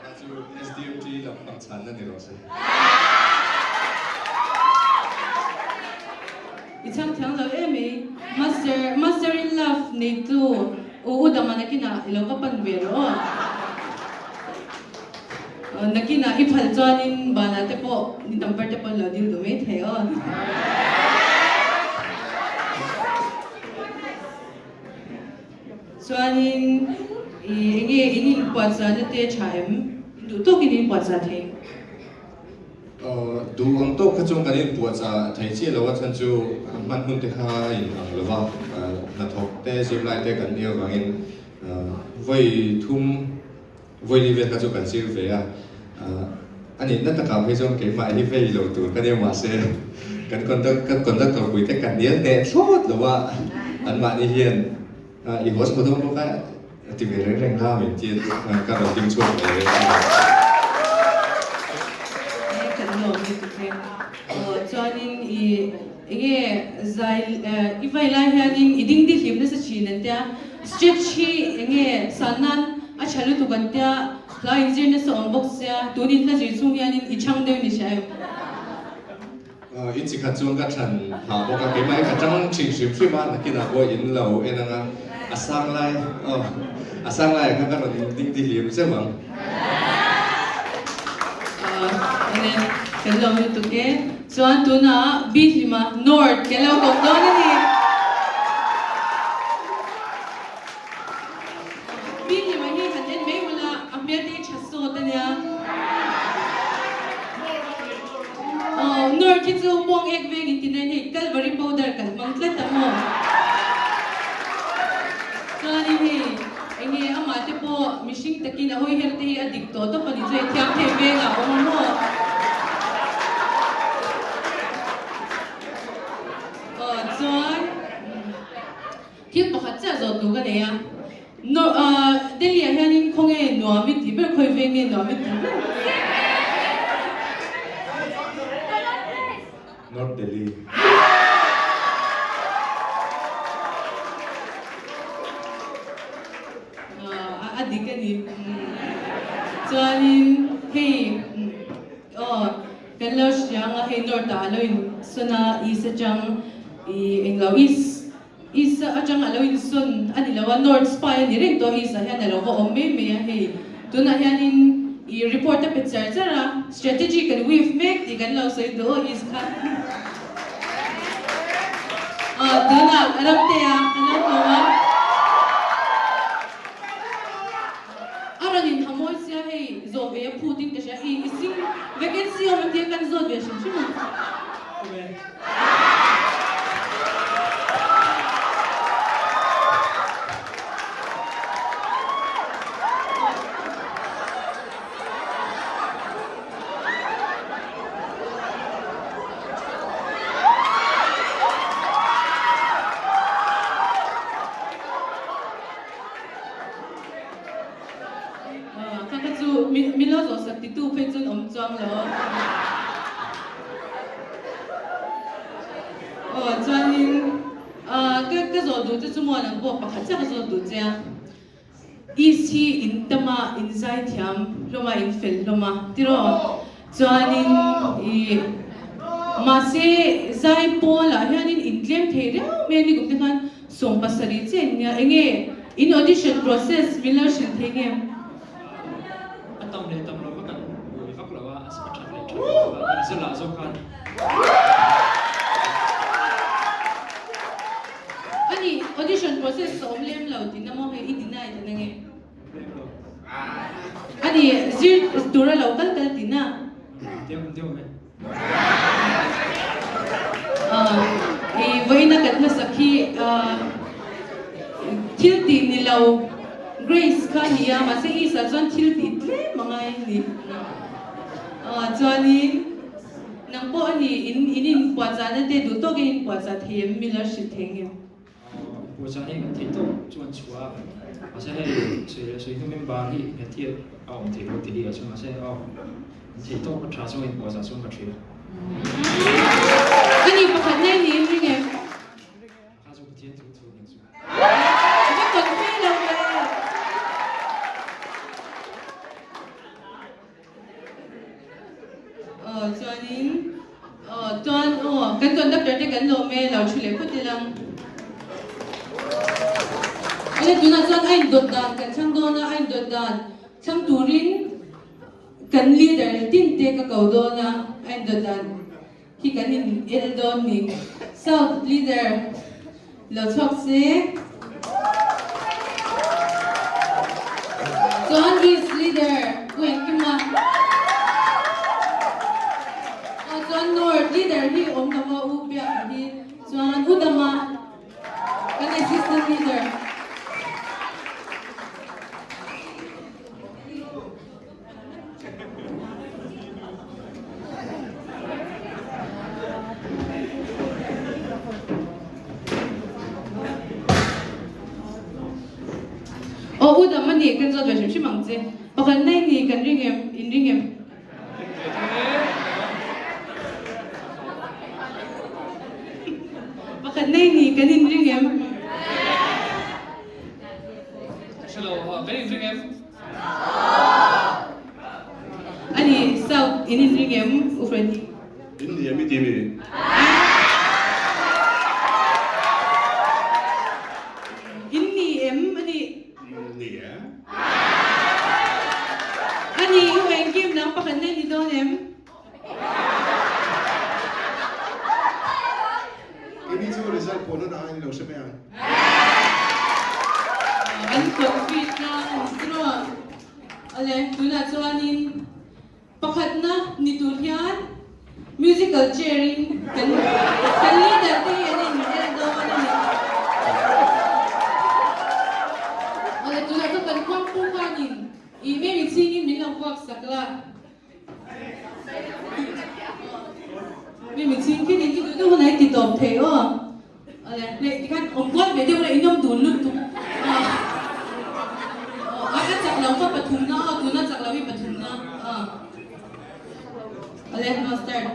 Kha chu SDMT lampang chhanna ni rawh se. I chhang thiang lo em mai. Master Master in love neitu u u dama nakinah i lo va pan ve rawh aw. Nakinah i phal chuanin banah te pawh ni number te pawh an lo dil duh mai thei aw. Chuanin i enge in inpuahchahna te tha em? In duh tawkin in inpuahchah thei. Aw. Duh ang tawk kha chuan kan inpuahchah thei chiah lo a chhan chu hman hun te kha a in ang lo va, hnathawk te zirlai te kan nih avangin vawi thum vawi li vel kha chu kan zir ve a. A nihna takah phei chuan keimah hi vei lo tur ka nia mahse kan conductor pui te ka hnial hneh thlawt lo a, anmahni hian I haw chho dawn bawk a, a ti ve reng reng la min ti a, ka rawn ding chhuak ve reng a. He kan lawm hi tu che. Aw chuanin i enge zai i vai lai hianin i ding dihlim nasa thin an tia, stretch hi enge san nan a tha lutuk an tia, hla inzir nasa awm bawk sia, tunin hla zir chhung hianin i chhang deuh ni hria em? In chi khat chuan ka than phah bawk a, keimah hi ka tang thin hrim hrim a, nakinah pawh in lo en ang a, a sang lai aw a sang laiah khan ka rawn ding dihlim zeuh ang. Awle kan lo lutuk e, chuan tunah Bihlima North kan lo kawp dawn a ni. Bihlima hi han en mai ula a hmel te hi tha sawt a nia. Aw North hi chu muang ek veng in ti nain hei Calvary powder kan hmang tlat a maw. Chuanin hei enge amah te pawh mihring takin a hawi her te hi a dik tawh tawp a ni chu hei thiam thei vengah a awm a maw. Aw chuan. Thil pakhat chiah zawh tur ka nei a, Delhi ah hianin khawnge nuam i tih ber, khawi veng nge nuam i tih ber? North Delhi. A dik a ni. Chuanin hei aw kan lo hria ang a, hei North ah a lo insawn a, East atang i englo East East atang a lo insawn a ni lo a, North Spy a ni reng tawh a, East ah hian a lo va awm mai mai a hei. Tunah hianin i report a pe char char a, strategy kan weave mek tih kan lo sawi duh aw East kha. Aw tunah Ramtea a lo ko a. A rawn in hamawi sia hei zawh ve a phut in ka hria, i sing vacancy awm em tia kan zawt ve hrim hrim a. Kha kha chu min lo zawhsak titu phei chuan awm chuang lo. Aw chuanin ka ka zawh duh che chu maw nang pawh pakhat chiah ka zawt duh che a. East hi in tam a, in zai thiam hlawm a, in fel hlawm a tiraw? Chuanin i mahse zai pawlah hianin in tlem thei riau mai a ni kum te khan 70 chiah in nia enge in audition process min lo hrilh thei nge? A tam leh tam lo va kan buai vak lo a, a that leh that lo va kan zir lah zawk khan. Ani audition process a awm lem lo tihna maw hei i deny tihna nge? Lem lo. Ani zir tur a lo kal kal tihna? Deuh deuh mai. I vawiina kan hmasak hi thil tih ni lo Grace kha a ni a, mahse Isa chuan thil tih tlem a ngai a ni. Chuanin nang pawh a ni in in inpuahchahna te duh tawkin inpuahchah thei em mi la hrilh thei nge? Puahchah hi kan theih tawk chuan chhuah a, mahse hei sawi leh sawi hnu member hi he thil a awm thei lo ti hi a chu mahse aw an theih tawk a tha chuan inpuahchah chuan ka hria. Ani pakhat nai ni in ring em? Kha chu Pathian thu thu ning chu. Va kawt mai lo ve. Aw chuanin aw chuan aw kan conductor te kan lawm e lo thu leh phawt ila. Awle tunah chuan a indawt dan kan thlang dawn a, a indawt dan thlang turin kan leader tin te ka ko dawn a, a indawt dan hi kan in el dawn ni. South leader lo chhuak se. Chuan East leader Pu Engkima. Aw chuan. Chuan North leader hi awm lo a U Biaka hi chuan U Dama kan assistant leader. Aw U Dama nih kan zawt ve hrim hrim ang che. Pakhat nei ni kan ring em? In ring em? Pakhat nei ni kan in ring em? Hre lo, kan in ring em? Ani, South in in ring em U Freddy? In ni em i ti mi? In ni em ani? Ni e. Ani, u engkim nang pakhat na ni dawn em? Keini chu result pawh nawn ah in lo hre mai ang. An confit na straw. Awle, tunah chuanin Pakhatna ni tur hian musical chair in kan kan leader te hi an in el dawn a ni. Awle tunah chuan kan khuangpu khanin ih Mary chhingin min lo vuak sak la. Mary chhing khin in i duh duh hunah i ti tawp thei aw. Awle hei tikhan awm kual ve deuh la in awm dun lutuk a. Aw a chak lo kha pathumna aw tuna chak lo hi pathumna a. Awle aw start.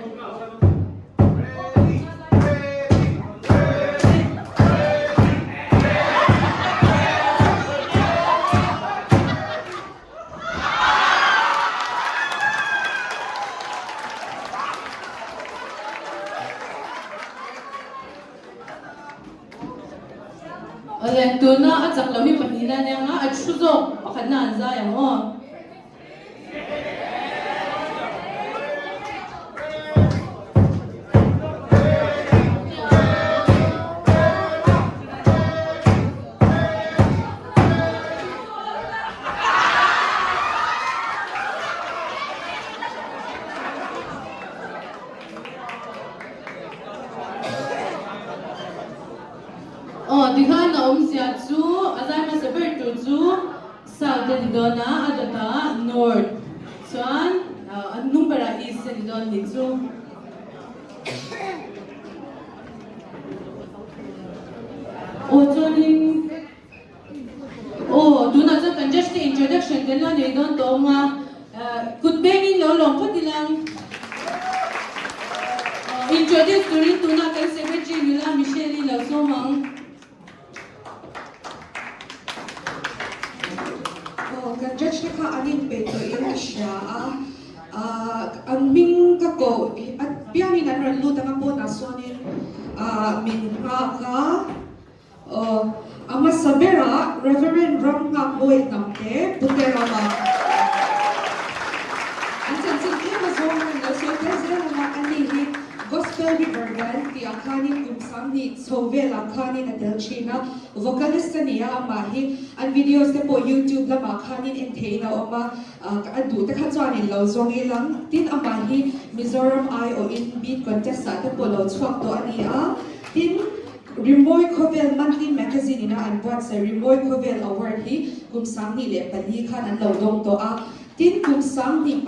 Awle, tuna a chak lo hi pahnihna ania nga, a thu zawk pakhatna an zai ang aw. Aw, tikhan a awmzia chu a zai hmasa ber tur chu South a ni dawn a, a dawtah North chuan a hnung berah East a ni dawn nih chu. Aw chuanin Aw, tunah chuan kan judge te introduction kan lo nei dawn tawh ang a, kut bengin lo lawm phawt ilang. Introduce turin tunah kan secretary nula Michelle-i lo sawm ang. Aw, kan judge te kha an inpeih tawhin ka hria a, an hming ka koh apiangin an rawn lut ang a pawnah sawnin min nghak a. Aw, a hmasa berah Reverend Ramnghakbawi Hnamte, Pute Rama. An chanchin tlem a zawng an lo sawi tel zel ang a, ani hi Gospel River Band tih ah khanin kum 20 chho velah khanin a tel thin a, vocalist a ni a, amah hi an videos te pawh YouTube lamah khanin en theihin a awm a, a duh te kha chuanin lo zawng ilang. Tin, amah hi Mizoram aiawhin beat contest ah te pawh lo chhuak tawh a ni a, tin, Rimawi Khawvel Monthly Magazine ina an buatsaih Rimawi Khawvel Award hi kum 2004 khan an lo dawng tawh a. Tin, kum 27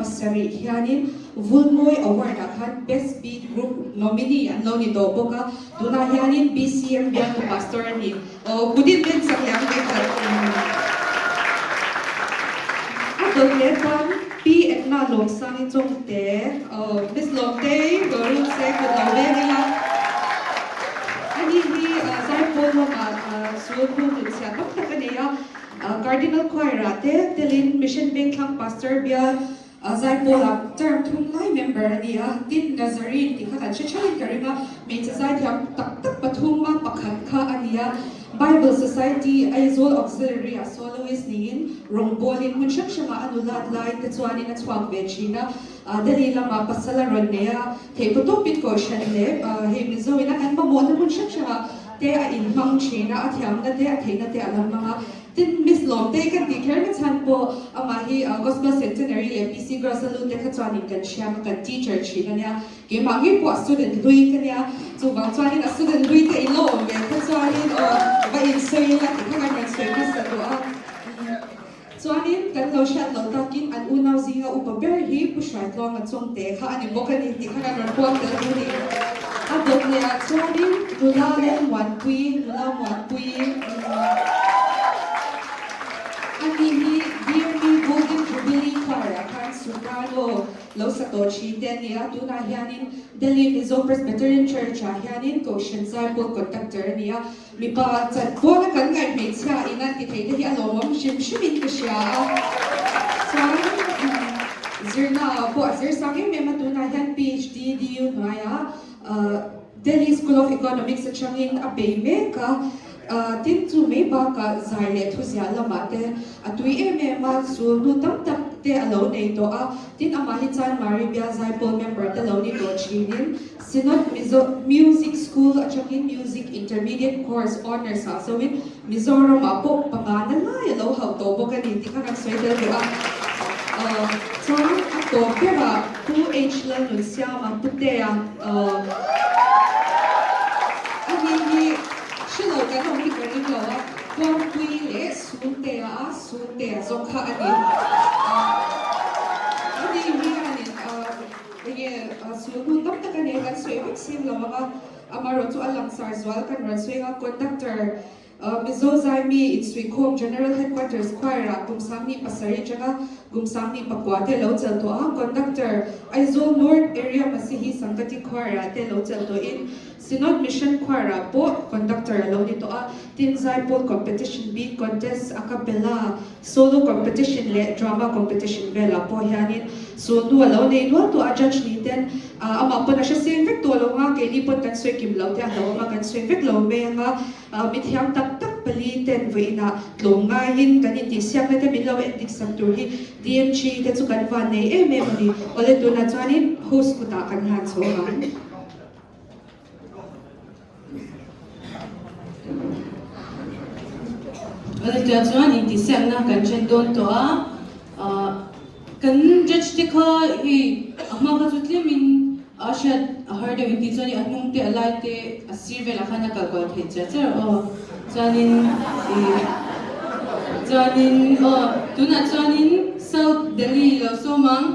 hianin Vulmawi Award ah khan Best Beat Group nominee an lo ni tawh bawk a. Tunah hianin BCM bialtu pastor a ni. Aw, kut in ben sak leh ang mai khat. A dawt leh chuan Pi Edna Lawmsangi Chawngte, aw, Miss Lawmtei, Goru se kut lo veng ila. Ani hi Zaipawl lamah sul hnu hnutchhiah tam tak a nei a, Cardinal Choir ah te telin Mission Vengthlang Pastor bial Zaipawlah term thum lai member a ni a, tin Nazarene tih kha kan hre theuhin ka ring a, hmeichhe zaithiam tak tak pathum a pakhat kha a ni a, Bible Society Aizawl Auxiliary ah soloist niin rawngbawlin hmun hrang hrangah a nulat lai te chuanin a chhuak ve thin a, Delhi lamah pasal a rawn nei a, theihpawtawpin kohhran leh hei Mizoin a kan mamawhna hmun hrang hrangah. te a inhmang thin a, a thiamna te a theihna te a la hmang a. Tin, Miss Lawmtei kan tih kher na chhan pawh amah hi Gospel Centenary leh PC Girls a lut te kha chuanin kan hriam a, kan teacher thin a nia. Keimah ngei pawh a student hlui ka nia, chuvang chuanin a student hlui te in lo awm ve kha chuanin aw va insawi ila tih kha kan rawn sawi hmasa duh a. Chuanin kan lo hriat loh takin an unau zinga upa ber hi Pu Hruaitluanga Chawngte kha a ni bawk a ni tih kha kan rawn puang tel duh a ni. A dawt leh ah chuanin nula leh Muanpui, nula Muanpui a ni hi DMV Golden Jubilee Choir ah khan soprano lo sa tawh thin te a ni a, tunah hianin Delhi Mizo Presbyterian Church ah hianin Kohhran Zaipawl Conductor a ni a. Mipa chan pawna kan ngaih hmeichhia in an ti thei te hi a lawmawm hrim hrim in ka hria a, chuan zirna ah pawh a zir sang em em a, tunah hian PhD DU hnuaiah Delhi School of Economics atangin a bei mek a, tin chu mai bakah zai leh thuziah lamah te a tui em em a, chu hnu tam tak te a lo nei tawh a, tin amah hi chuan Mari Bial Zaipawl member te lo ni tawh thinin Synod Mizo Music School atangin Music Intermediate Course Honours ah zoin Mizoram ah pawh panga na lai a lo hauh tawh bawk a ni tih kha kan sawi tel duh a. Chuan a tawp berah Pu H Lalnunsiama Putea a ni hi hrelo kan awm hi ka ring lo a, Kuangpui leh Suntea a Suntea zawk kha a ni. A ni hianin Enge sulhnu tam tak a nei kan sawi vek sim lo ang a, amaherawh chu a langsar zual kan rawn sawi ang a, Conductor Mizo Zaimi Insuihkhawm General Headquarters Choir ah kum 27 atanga kum 24 te lo chel tawh a, Conductor Aizawl North Area Masihi Sangati Choir ah te lo chel tawhin Synod Mission Choir ah pawh Conductor a lo ni tawh a, tin Zaipawl Competition, Beat Contest, A Cappella, Solo competition leh drama competition velah pawh hianin sulhnu a lo nei nual tawh a, judge ni ten amah pawn a hre seng vek tawh lo anga, keini pawn kan sawi kim loh te a hlauhawm a, kan sawi vek lo mai anga, mithiam tak tak pali ten vawiinah tlawm ngaiin kan intihsiakna te min lo en dik sak tur hi DMG te chu kan van nei em em a ni. Awle tunah chuanin host kutah kan hlan chho ang. Alektuah chuan intihsiakna kan then dawn tawh a, kan judge te kha hei a hma kha chu tlemin a hriat a har deuh intih chuan a hnung te a lai te a sir velah khan a kal kual thei chiah chiah aw chuanin ih chuanin aw tunah chuanin South Delhi lo sawm ang.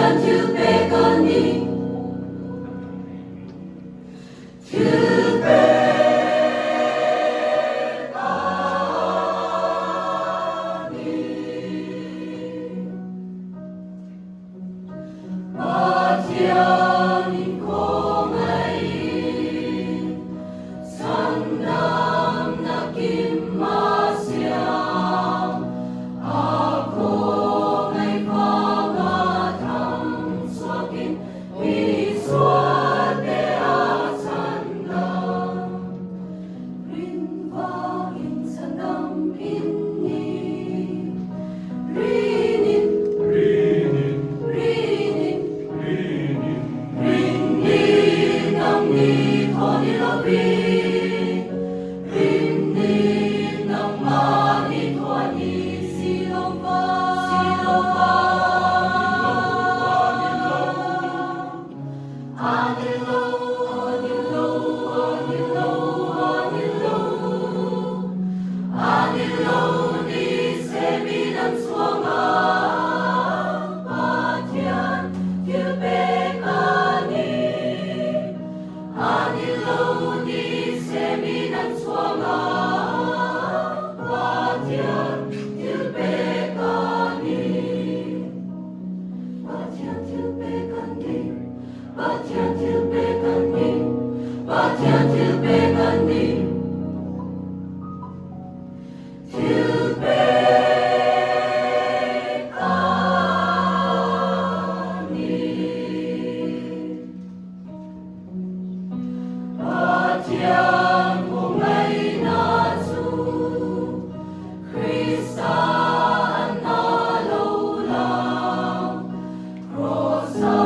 Pathian thil pek a ni. Thil pek a ni. Pathian in khawngaihin chhandamna kim a siam, a khawngaih vanga tham chhuakin Misualte a chhandam. Rin vangin chhandam in ni. Rinin. Rinin. Rinin. Rinin. Rinin ang ni thaw ni lovin. Rinin ang mani thaw ni si lo va. Si lo va. Ni lo. A ni lo, a ni lo, a ni lo, a ni lo. A ni lo ni se min an chhuang a, Pathian thil pek a ni. A ni lo ni se min an chhuang a, Pathian thil pek a ni. Pathian thil pek a ni, Pathian thil pek a ni, Pathian thil pek a ni. Thil pek a ni. Pathian khawngaihna chu Krista an na lo lang, Kross-a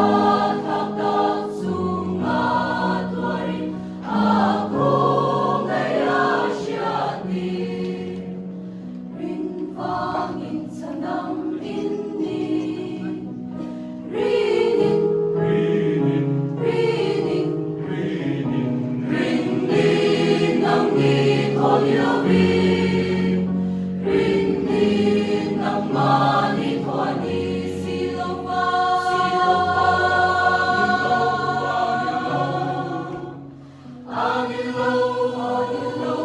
thlak tak chunga tuarin a khawngaih a hriat ni. Rin vangin chhandam in ni. Rinin. Rinin. Rinin. Rinin. Rinin ang ni thaw ni lovin. Rinin ang mani thaw ni si lo va. Si lo va. A ni lo, a ni lo,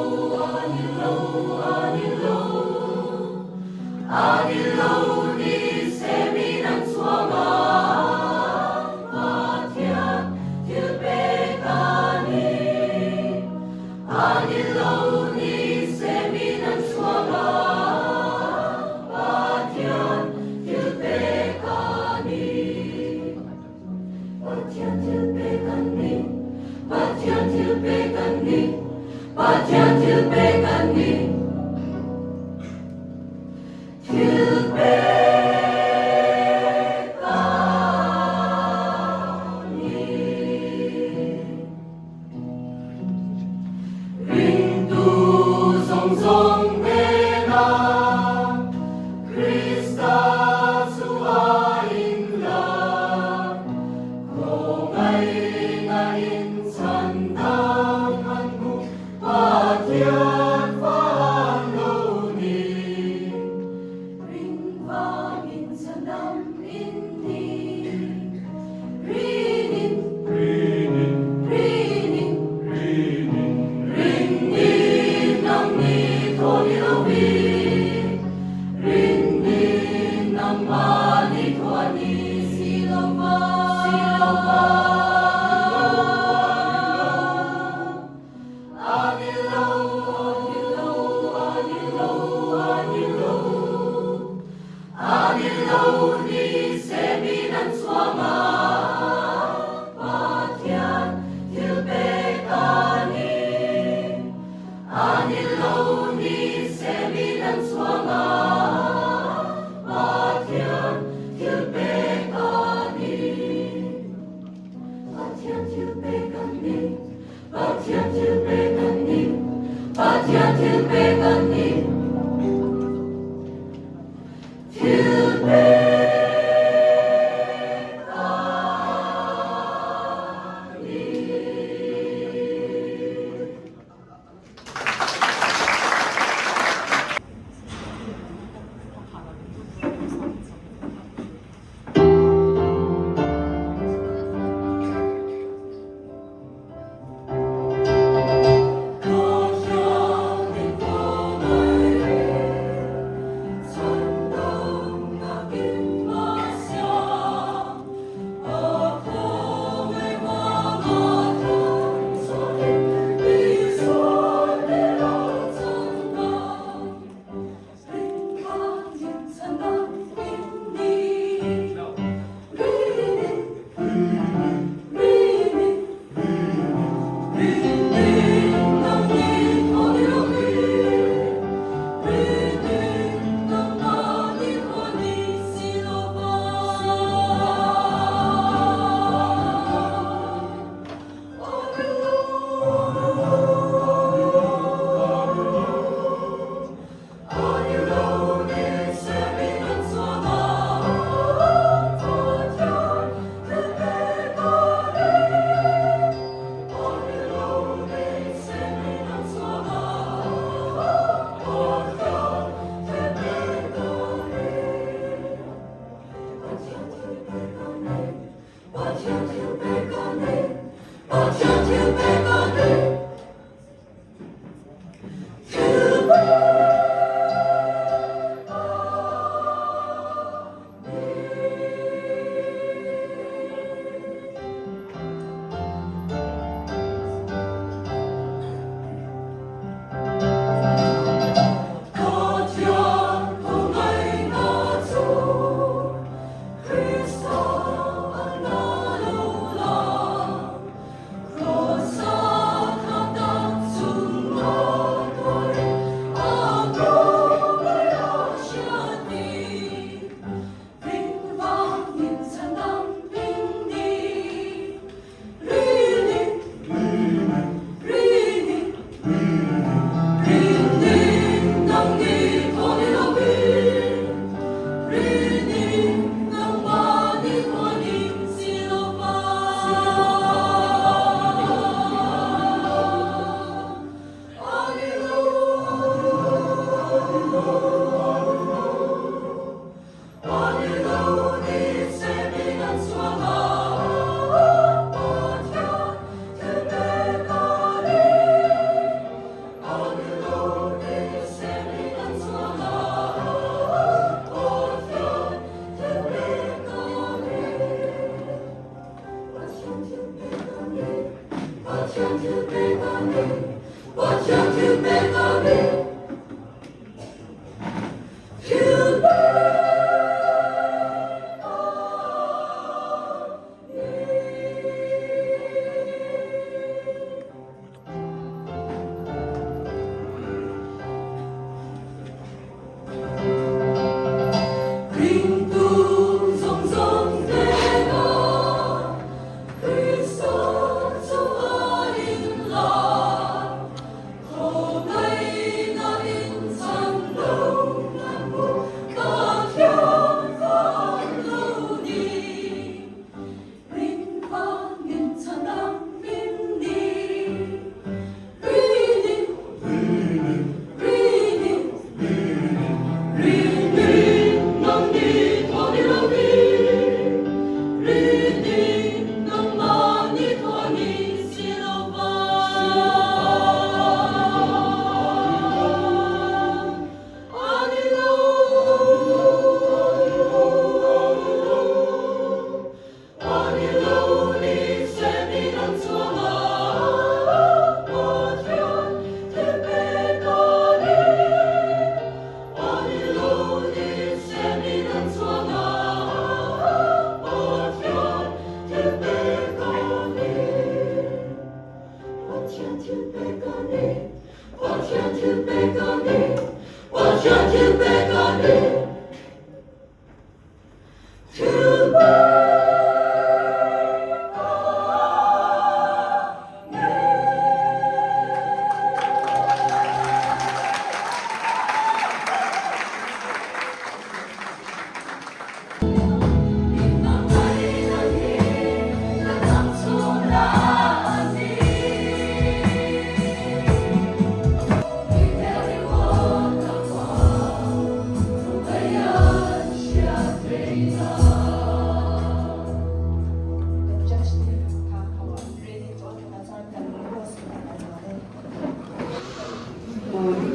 a ni lo, a ni lo. A ni lo ni se min an chhuang a, Pathian thil pek a ni. A ni lo ni se min an chhuang a, Pathian thil pek a ni. Pathian thil pek a ni, Pathian thil pek a ni, Pathian thil pek a ni. Thil pek a ni. Ringtu zawng zawng hnenah Krista chu a inlar, khawngaihna in chhandam an hmu, Pathian fa an lo ni. Ring vangin chhandam in ni. Rinin. Rinin. Rinin. Rinin. Rinin ang ni thaw ni lovin. Rinin ang mani thaw ni si lo va. Si lo va. A ni lo, a ni lo, a ni lo, a ni lo. A ni lo ni se min an chhuang a, Pathian thil pek a ni. A ni lo ni se min an chhuang a, Pathian thil pek a ni. Pathian thil pek a ni, Pathian thil pek a ni, Pathian thil pek a ni. Thil pek a ni.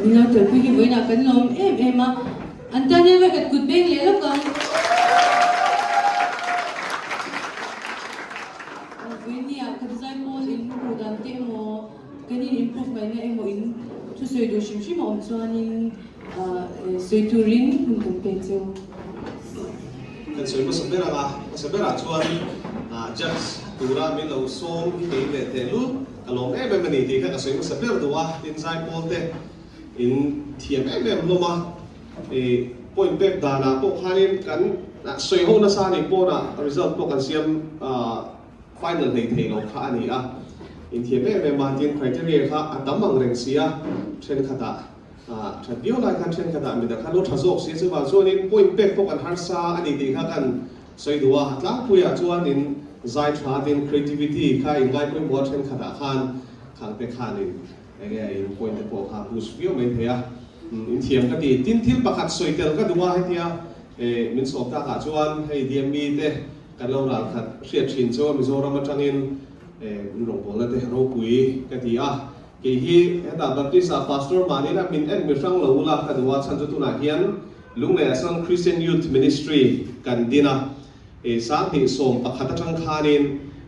Min lo telpui hi vawiinah kan lawm em em a, an tan hian vawikhat kut beng leh lawk ang. Vawiinniah kan zaipawl in hmuh dan te emaw, kan in improve ngaihna emaw in thusawi duh hrim hrim a awm chuanin sawi turin hun kan pek cheu. Kan sawi hmasa ber ang a, hmasa berah chuan judge tura min lo sawm hi kei leh tehlul ka lawm em em a ni tih kha ka sawi hmasa ber duh a, tin zaipawl te in thiam em em hlawm a, ih point pek danah pawh khanin kan sawi ho nasa a nih pawnah result pawh kan siam final hlei thei lo kha a ni a, in thiam em em a, tin criteria kha a tam ang reng si a, thenkhatah That viau lai khan thenkhatah mi dang khan lo tha zawk si a, chuvang chuanin point pek pawh kan harsa a ni tih kha kan sawi duh a, tlangpuiah chuanin zai tha tin creativity kha in ngai pawimawh a thenkhatah khan khang te khanin eng nge in point te pawh kha boost viau mai thei a, in thiam ka ti. Tin thil pakhat sawi tel ka duh a, hetia min sawm takah chuan hei DME te. kan lo ral khat hriat thin chu Mizoram atangin in rawngbawlna te ropui ka ti a. Kei hi hetah Baptist ah Pastor mahni la min en mi hrang lo ula ka duh a, chhan chu tunah hian Lunglei ah sawn Christian Youth Ministry kan din a, 2011 atang khanin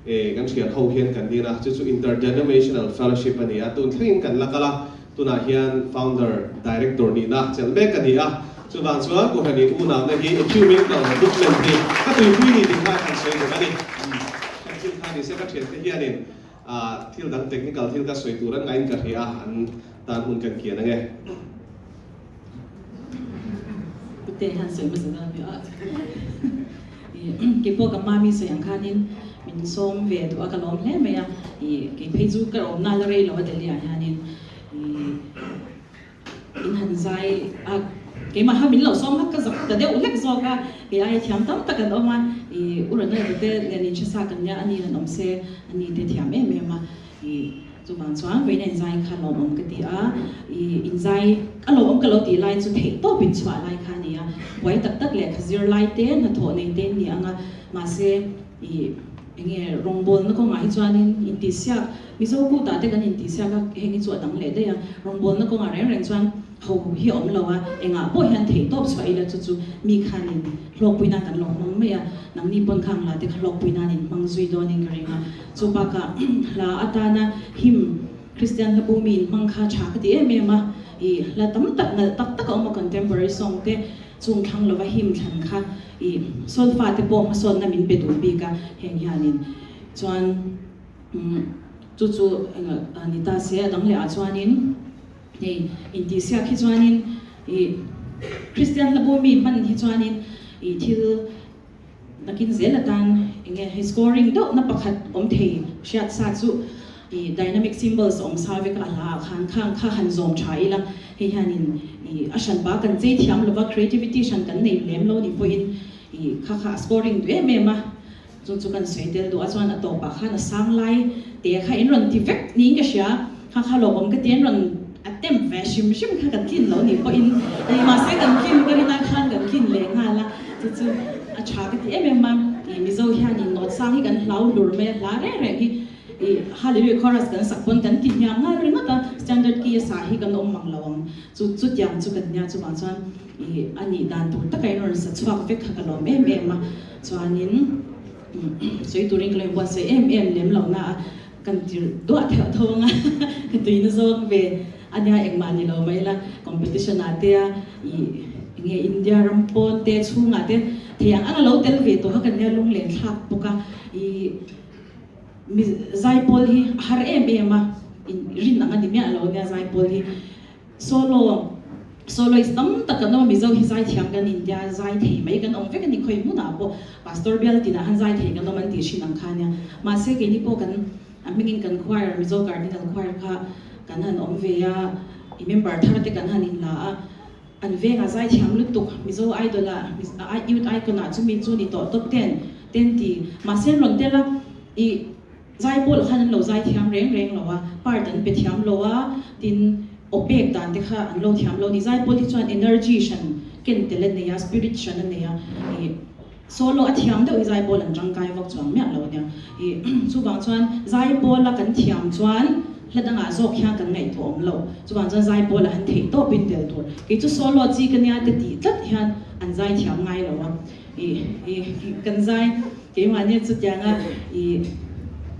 kan thian ho hian kan din a, chu chu Interdenominational Fellowship a ni a, tun thlengin kan la kal a, tunah hian Founder Director nihna chelh mek a ni a, chuvang chuan Kohhran in unauna hi Ecumenical Movement hi ka tuipui ni tih kha kan sawi duh a ni. Kan thil kha nise ka thiante hianin Thil dang technical thil ka sawi tur an ngaiin ka hria a, an tan hun kan kian ange. Pute hian sawi hmasa dawn mi a. Keipawh ka mami sawi ang khanin min sawm ve duh a, ka lawm hle mai a. Kei phei chu ka awmna la rei lo a Delhi ah hianin In han zai a, keimah kha min lo sawm hak ka zak ta deuh hlek zawk a, kei aia thiam tam tak an awm a, i u Ronaldo te nen in hresa kan nia, ani han awm se ani te thiam em em a, i chuvang chuan vawiin a inzai kha lawmawm ka ti a, i inzai a lawmawm ka lo tih lai chu theih tawp in chhuah lai kha a ni a, buai tak tak lehkha zir lai te hnathawh nei te an ni ang a, mahse i enge rawngbawlna kawngah hi chuanin intihsiak Mizo kutah te kan intihsiak a, heng hi chu a dang leh daih a, rawngbawlna kawngah reng reng chuan ho hi a awm lo a, engah pawh hian theih tawp chhuah ila chu chu mi khanin hlawkpui nan kan lo hmang mai a, nangni pawn khang hla te kha hlawkpui nan in hmang zui dawnin ka ring a, chu bakah hla atana him Kristian hla bu mi in hmang kha tha ka ti em em a, i hla tam tak nalh tak tak a awm a contemporary song te chung thlang lova him thlan kha i solfa te pawh hmasawnna min pe duh bik a, heng hianin chuan. Chu chu a ni ta se, a dang leh ah chuanin hei intihsiak hi chuanin ih Kristian hla bu mi hman hi chuanin ih thil nakin zel atan eng nge hei scoring deuh na pakhat awm thei hriat sa chu ih dynamic symbols awm sa vek a hla ah khan khang kha han zawm tha ila hei hianin ih a hran pa kan chei thiam lova creativity hran kan nei lem lo ni pawhin ih kha kha a scoring duh em em a. Chu chu kan sawi tel duh a chuan a tawpah khan a sang lai te kha in rawn ti vek niin ka hria, kha kha lawmawm ka ti an rawn attempt ve hrim hrim kha kan tlin lo nih pawhin mahse kan tlin ka rin ah khan kan tlin leh nghal a, chu chu a tha ka ti em em a, ih Mizo hian in nawt sang hi kan hlau hlur mai a, hla reng reng hi ih Hallelujah chorus kan sak pawn kan ti hniam nghal ringawt a, standard key a sah hi kan awm mang lo ang, chu chutiang chu kan nia chuvang chuan ih a nih dan tur taka in rawn sa chhuak vek kha ka lawm em em a. Chuanin sawi turin ka lo inbuatsaih em em lem lo na a, kan tirh duah theuh tho ang a, ka tuina zawk ve a nia engmah ni lo mai la, competition ah te a ih enge India ram pawn te chhungah te thei ang ang a lo tel ve tawh kha kan nia lunglen thlak bawk a, ih mi zaipawl hi a har em em a, in rin ang a ni miah lo nia zaipawl hi. Solo, Soloist tam tak kan awm a, Mizo hi zaithiam kan India zai thei mai kan awm vek a ni, khawi hmunah pawh Pastor bial tinah han zai thei kan awm an tih thin ang kha nia. Mahse keini pawh kan a hmingin kan choir, Mizo Cardinal Choir kha kan han awm ve a, i member thar te kan han inla a, an vengah zaithiam lutuk Mizo Idol ah, Youth Icon ah chumi chu ni tawh top ten ten ti. Mahse an rawn tel a, i. Zai pawh khan an lo zai thiam reng reng lo a, part an pe thiam lo a, tin aw pek dan te kha an lo thiam lo a ni. Zai pawl hi chuan energy hran ken tel a nei a, spirit hran a nei a, ih solo a thiam deuh hi zai pawl an tangkai vak chuang miah lo a nia. Ih chuvang chuan zai pawla kan thiam chuan hla dangah zawk hian kan ngaihtuah awm lo. Chuvang chuan zai pawlah han theih tawpin tel tur. Kei chu solo chi ka nia te tih tlat hian an zai thiam ngai lo a. Ih ih kan zai keimahni chutianga ih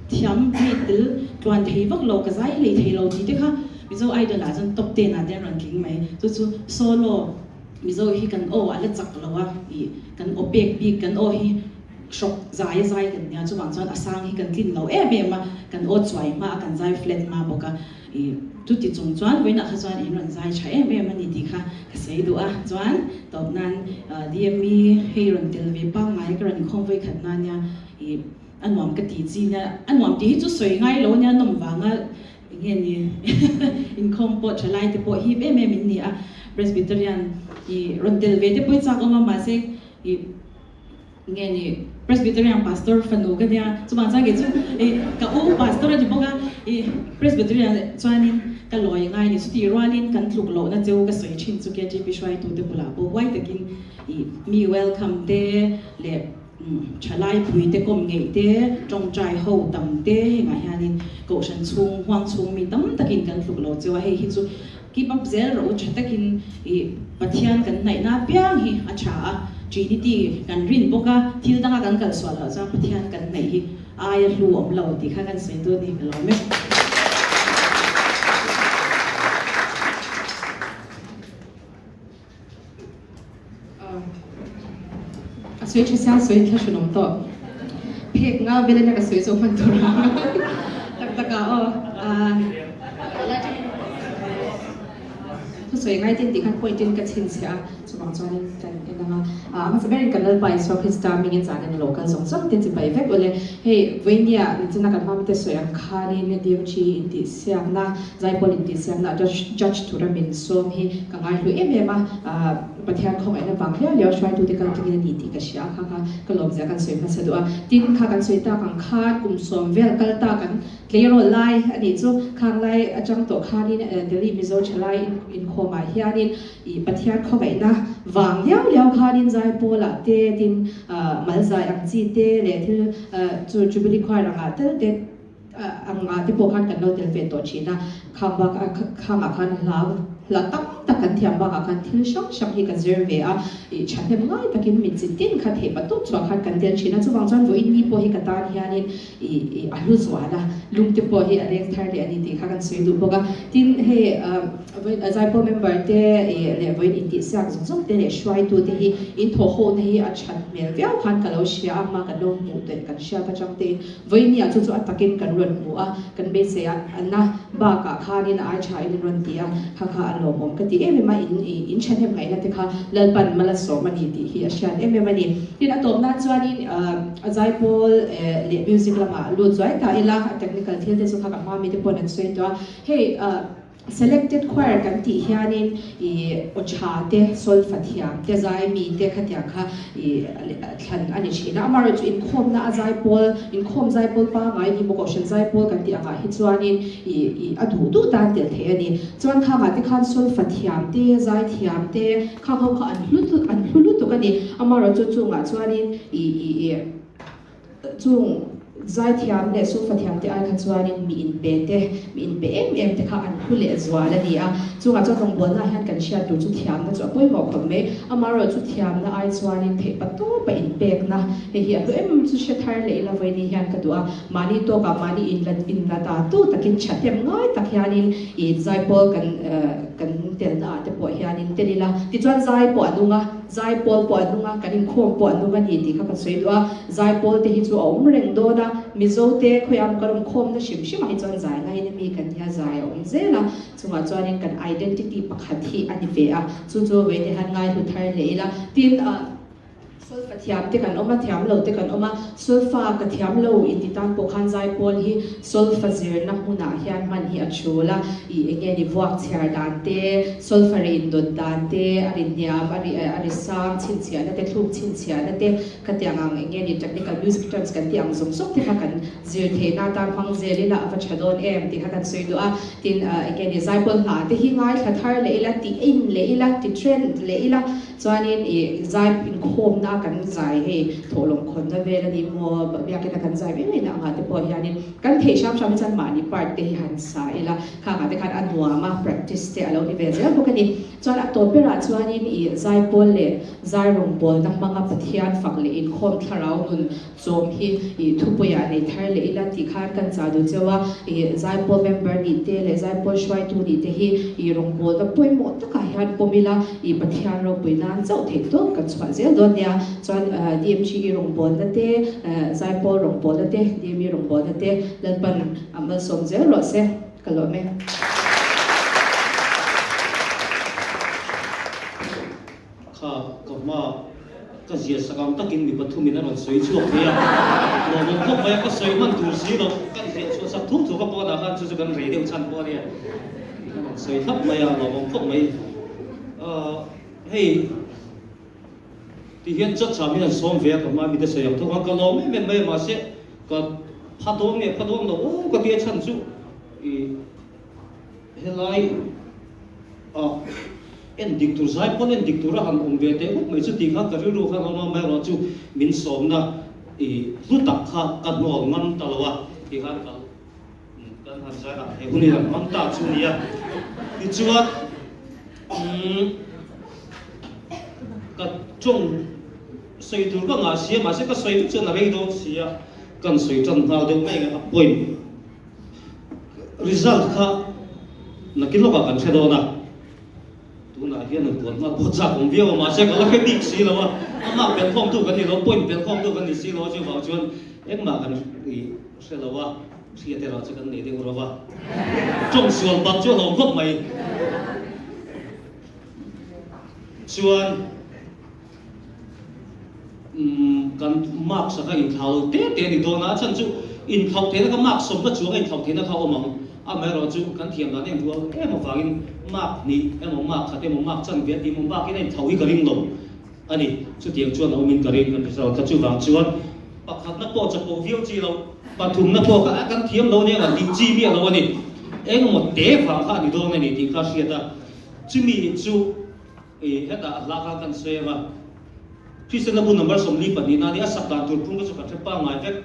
thiam hei tel tluan thei vak lo ka zai hlei thei lo tih te kha Mizo Idol ah chuan top ten ah te an rawn tling mai chu chu solo Mizo hi kan aw a la chak lo a ih kan aw pek bik kan aw hi hrawk zai a zai kan nia chuvang chuan a sang hi kan tlin lo em em a kan aw chuai hma a kan zai flat hma bawk a. I chuti chung chuan vawiinah kha chuan in rawn zai tha em em a ni tih kha ka sawi duh a, chuan tawp nan DME hei rawn tel ve pangngai ka rawn inkhawm vawi khat na nia i a nuam ka ti chi nia, a nuam tih hi chu sawi ngai lo nia nawm vanga eng nge ni inkhawm pawh tha lai te pawh hip em em in ni a, Presbyterian i rawn tel ve te pawh i chak awm a mahse i. Nge ni Presbyterian Pastor fanu ka nia, chuvang chuan kei chu i ka u Pastor a ni bawk a, i Presbyterian chuanin ka lawi ngai ni, chutih rualin kan tluk lohna cheu ka sawi thin chu KTP hruaitute bulah pawh huai takin i mi welcome te leh. Thalai puite kawm ngeih te, tawngtai ho tam te hengah hianin kohhran chhung, huang chhung mi tam takin kan tluk lo cheu a, hei hi chu keep up zel rawh u, tha takin ih Pathian kan hnaihna apiang hi a tha a, Trinity kan rin bawk a, thil danga kan kal sual loh chuan Pathian kan hnaih hi aia hlu awm lo tih kha kan sawi dawn ni ka lawm e. A sawi tha sia sawi thla hran awm tawh. Phek nga vel ania ka sawi zawk hman tur a. Tak tak ah aw. Thusawi ngai tin tih khan point in ka chhinchhiah a, chuvang chuanin kan en ang a. A hmasa berin kan Lalpa Isua Krista hmingin zanin lo kal zawng zawng te chibai vek ule. Hei vawinia nichina kan hmamite sawi ang khanin DMG intihsiakna Zaipawl intihsiamna judge judge tura min sawm hi ka ngaihlu em em a, Pathian khawngaihna vang hliau hliau hruaitute kal tangin a ni tih ka hria a, kha kha ka lawmzia kan sawi hmasa duh a. Tin, kha kan sawi tak ang khan kum sawm vel kal ta kan tleirawl lai a nih chu, khang lai atang tawh khanin Delhi Mizo thalai inkhawmah hianin ih Pathian khawngaihna vang hliau hliau khanin Zaipawlah te tin malzai ang chi te leh thil chu Jubilee Choir angah tel te, Ang ah te pawh khan kan lo tel ve tawh thin a, khang bak ah khang ah khan hla hla tam tak kan thiam bak ah khan thil hrang hrang hi ka zir ve a, ih thahnem ngai takin mi chi tin kha theih patup chhuah khan kan tel thin a, chuvang chuan vawiin ni pawh hi ka tan hianin ih ih a hlu zual a, lung te pawh hi a leng thar leh a ni tih kha kan sawi duh bawk a, tin hei vawiin Zaipawl member te ih leh vawiin intihsiak zawng zawng te leh hruaitu te hi in thawhhawhna hi a that hmel viau khan ka lo hria a, hma kan lo hmuh teh kan hriat atang te in. Vawinia chu chu a takin kan rawn hmu a, kan beisei a, na bakah khanin a ai tha in an rawn ti a, kha kha a lawmawm ka ti em em a, in in thahnem ngaihna te kha Lalpan mal a sawm a ni tih hi a hriat em em a ni. Tin, a tawp nan chuanin a zaipawl leh music lamah lut zuai ta ila, a technical thil te chu kha ka hma mite pawhin an sawi tawh a, hei Selected choir kan tih hianin i aw tha te, solfa thiam te, zai mi te khatiang kha i thlan a ni thin a. Amaherawhchu inkhawmna a zaipawl, inkhawm zaipawl pangngai ni maw kohhran zaipawl kan tih angah hi chuanin i i a duh duh tan tel theih a ni. Chuan khangah te khan solfa thiam te, zai thiam te khang ho kha an hlu an hlu lutuk a ni. Amaherawhchu chungah chuanin i i i. Chung zaithiam leh sulfa thiam te ai kha chuanin mi inpe te, mi inpe em em te kha an hlu leh zual a ni a. Chungah chuan rawngbawlna ah hian kan hriat tur chu thiamna chu a pawimawh khawp mai. Amaherawh chu thiamna ai chuanin theih pa tawpa inpekna hei hi a hlu em chu hre thar leh ila vawiin hian ka duh a. Mahni tawkah mahni inla inla ta tu takin thahnem ngai tak hianin ih zaipawl kan kan telna ah te pawh hianin tel ila tichuan zai pawh a nung a. Zaipawl pawh a nung a, kan inkhawm pawh a nung a ni tih kha ka sawi duh a. Zaipawl te hi chu a awm reng dawn a, Mizo te khawiah maw kan awmkhawmna hrim hrimah hi chuan zai ngaiin a mi kan nia zai a awm zel a, chungah chuanin kan identity pakhat hi a ni ve a, chu chu vawiin hian ngaihlu thar leh ila. Tin, Solfa thiam te kan awm a, thiam lo te kan awm a, Solfa ka thiam lo inti tan pawh khan Zaipawl hi Solfa zirna hmunah hian hman hi a thul a, ih eng nge ni vuak chhiar dan te, solfa ri indawt dan te, a ri hniam, a ri a ri sang chhinchhiahna te, thluk chhinchhiahna te, khatiang ang eng nge ni technical music terms kan tih ang zawng zawng te kha kan zir theihna atan hmang zel ila a va tha dawn em tih kha kan sawi duh a. Tin, eng nge ni Zaipawl hna te hi ngaithla thar leh ila, ti in leh ila, ti trend leh ila, Chuanin ih zai inkhawmna kan zai hei thawhlawm khawnna vel a ni maw, biakina kan zai mai mai na angah te pawh hianin kan theih hram hram hi chuan mahni part te hi han sa ila, khangah te khan a nuam a, practice te a lo ni ve zel bawk a ni. Chuan a tawp berah chuanin ih zaipawl leh zai rawngbawlna hmanga Pathian fak leh inkhawm thlarau nun Chawm hi ih thupuiah nei thar leh ila tih khan kan chah duh cheu a, ih Zaipawl member nih te leh Zaipawl hruaitu nih te hi ih rawngbawlna pawimawh takah hian pawm ila ih Pathian ropui nan chauh theih tawp kan chhuah zel dawn nia. Chuan DMG i rawngbawlna te, Zaipawl rawngbawlna te, DME rawngbawlna te Lalpan a malsawm zel rawh se ka lawm e. Kha ka hma ka zia sak ang takin mi pathumin a rawn sawi chhuak thei a, lawmawm khawp mai a, ka sawi hman tur si lo, ka inziah chhuah sak thuk thuk a pawnah khan chu chu kan rei deuh chhan pawh a nia, a rawn sawi thlap mai a, lawmawm khawp mai. Ahh hei ti hian chawchham hi an sawm ve a, ka hma mite sawi ang thuk ang, ka lawm em em mai a, mahse ka pha dawn nge pha dawn lo aw ka tia chhan chu ih helai ah. En dik tur zai pawn en dik tura han awm ve teh ngawt mai chu tih kha ka rilru khan awm a, amaherawh chu min sawmna i hlu tak kha ka hnawl ngam ta lo a tih khan ka kan han zai a, he hun hi han hmang ta chu a ni a. Tichuan umm ka tawng sawi tur ka ngah si a, mahse ka sawi vek chuan a rei dawn si a, kan sawi tan nghal deuh mai ang a point. Result kha nakin lawkah kan hre dawn a, tunah hian an puan nghal pawh chak awm viau a, mahse ka la hre bik si lo a, amah belhkhawmtu kan ni lo, point belhkhawmtu kan ni si lo a, chuvang chuan engmah kan hre lo a, hriat erawh chu kan nei deuh ro va, tawng sual bak chu a hlawm khawp mai. Chuan umm kan marks a kha inthlau lo te te a ni dawn a, a chhan chu inthlauh theihna kha mark sawmna chuang a inthlauh theihna kha a awm ang, amaherawh chu kan thiam dan em rual em avangin mark hnih emaw mark khat emaw mark chanve a tih emaw bakin a inthlauh hi ka ring lo a ni, chutiang chuan a awmin ka ring kan result kha chuvang chuan pakhatna pawh chapo viau chi lo, pathumna pawh kha a kan thiam lo nia kan tih chi miah lo a ni, engemaw te vang kha a ni dawn a ni tih kha a hriat a, chumi chu. I hetah hla kha kan sawi ang a, Kristian a bu number 42 na nia sak dan tur phung te chu kan hre pangngai vek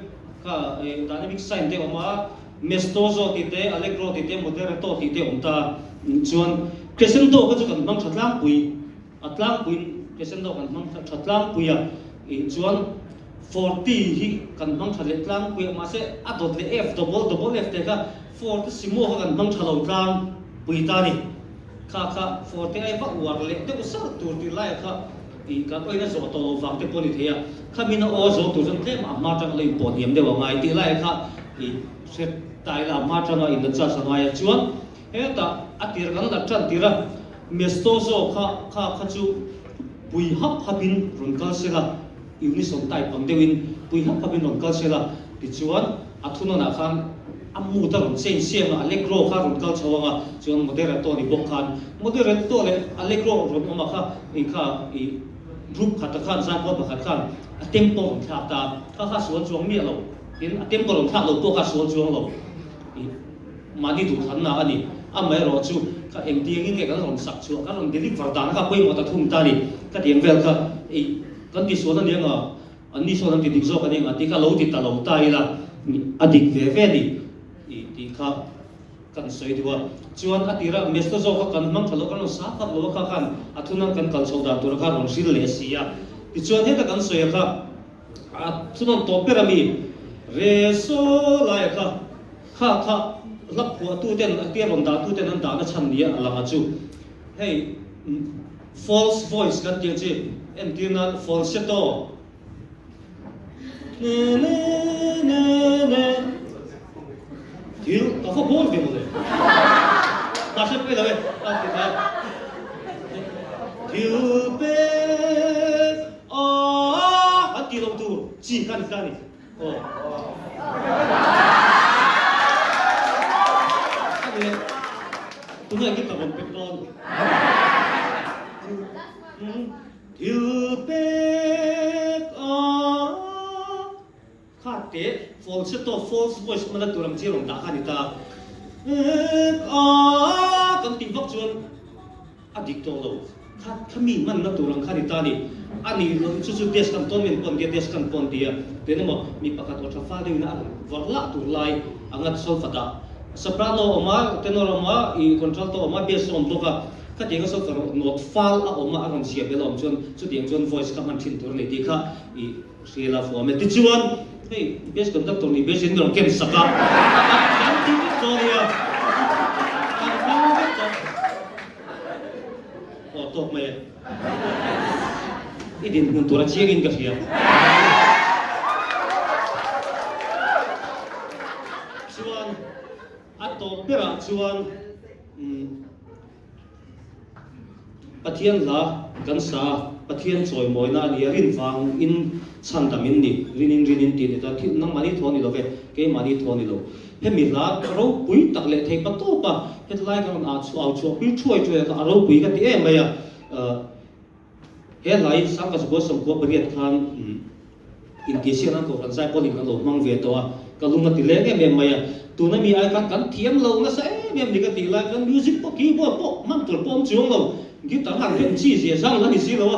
kha i dynamic sign te a awm a, Maestoso tih te, Allegro tih te, Moderato tih te a awm ta chuan Crescendo kha chu kan hmang tha tlangpui, a tlangpuiin Crescendo kan hmang tha tlangpui a, i chuan Forte hi kan hmang tha leh tlangpui a, mahse a dawt leh F double double F te kha Fortissimo kha kan hmang tha lo tlangpui ta a ni. Kha kha forte ai va uar leh deuh sarh tur tih lai kha ih kan awina zawh tawh lo vang te pawh a ni thei a, khamin a aw zo tur chuan tlem a hma tanga lo inpawh hniam deuh a ngai tih lai kha ih hre ta ila a hma tanga in adjust a ngai a chuan hetah a tir kan la tan tir a Mestozo kha kha kha chu pui hap hap in rawn kal sela unison type ang deuh in pui hap hap in rawn kal sela tichuan A thunawnah khan a mood a rawn change siam a, Allegro kha a rawn kal chho ang a, chuan Moderato ni bawk khan Moderato leh Allegro rawn awm a kha i kha i group khat a khan zaipawl pakhat khan a tempo rawn thlak ta, kha kha sual chuang miah lo, tin a tempo rawn thlak lo pawh kha sual chuang lo i mahni duhthlanna a ni. Amaherawh chu kha engtiangin nge kan rawn sak chhuah, kan rawn deliver dan kha pawimawh ta thung ta a ni, ka tiang vel kha i kan tisual a nia nga. An ni sawn an ti dik zawk a ni ang a tih kha lo ti ta lo ta ila a dik ve ve a ni tih kha kan sawi duh a. Chuan a tirah Mesta zawk kha kan hmang tha lo, kan rawn sa tak lo a kha khan a thuna kan kal chhoh dan tura kha rawn hril leh si a. Tichuan heta kan sawi a kha a thunawn tawp ber a mi Re saw laia kha kha kha hla phuahtu ten a tia rawn dahtu ten an dahna chhan nia a lang a chu hei False voice kan tih ang chi entir nan falsetto ne ne ne ne thil ka va bawl ve mawle mahse pawi lo e a ti kha thil pek a an tih loh tur chi kha ni ta ni aw tunge guitar rawn pek dawn Thil pek a kha te falsetto false voice hmana tur ang chi rawn dah kha a ni ta pek a kan tih vak chuan A dik tawh lo. Kha kha mi hmanna tur ang kha ni ta ni. A nih loh chu chu desk kan tawn men pawn tia desk kan pawn tia tuin emaw mi pakhat aw tha fal deuhin a rawn var lah tur lai anga solfa dah. Soprano a awm a, tenor a awm a, ih contralto a awm a, bass a awm bawk a. Khatianga solfa note fal a awm a, a rawn zia bel a awm chuan chutiang chuan voice kha hman thin tur a ni tih kha ih hria la fuam e. Tichuan hei bass conductor nih bass in rawn ken sak a, kan ti vek tawh a nia, kan hmang vek tawh. Aw tawk mai e. I dinhmun tur a chiang in ka hria. Chuan a tawp berah chuan umm Pathian hla kan sa a, Pathian chawimawina a ni a, rin vang in chhandam in ni, rin in rin in tih ni ta, thil nangmahni thaw a ni lo ve, keimahni thaw a ni lo. Hemi hla ropui tak leh thei pa tawp a, hetlai ka rawn ah chhuah au chhuah pui thuai thuai a kha a ropui ka ti em mai a, he hla hi Sangkazukua 98 khan intihsiakna an kohhran zai pawhin kan lo hmang ve tawh a, ka lung a ti leng em em mai a, tuna mi ai khan kan thiam lo nasa em em ni ka tih lai khan music pawh keyboard pawh hman tur pawh awm chuang lo. Guitar han rin chi zia zang la ni si lo a,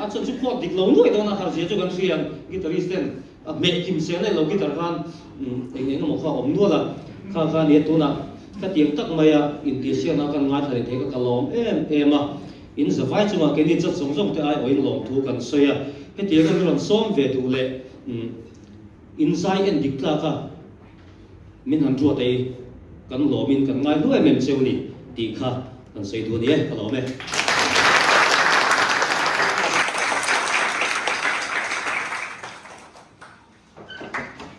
a chuan chu chord dik lo nuai dawn a har zia chu kan hria ang. Guitarist ten a hmeh kim sel leh lo guitar khan eng eng emaw kha a awm nual a, kha kha nia tunah ka tiang tak maia intiasiakna kan ngaithla leh thei kha ka lawm em em a. In zavai chungah keini chat zawng zawng te aiawhin lawmthu kan sawi a, hetianga mi rawn sawm ve duh leh inzai en dik tlak a, Min han ruat ei, kan lawmin kan ngai hlu em em cheu ni tih kha kan sawi duh a ni e, ka lawm e.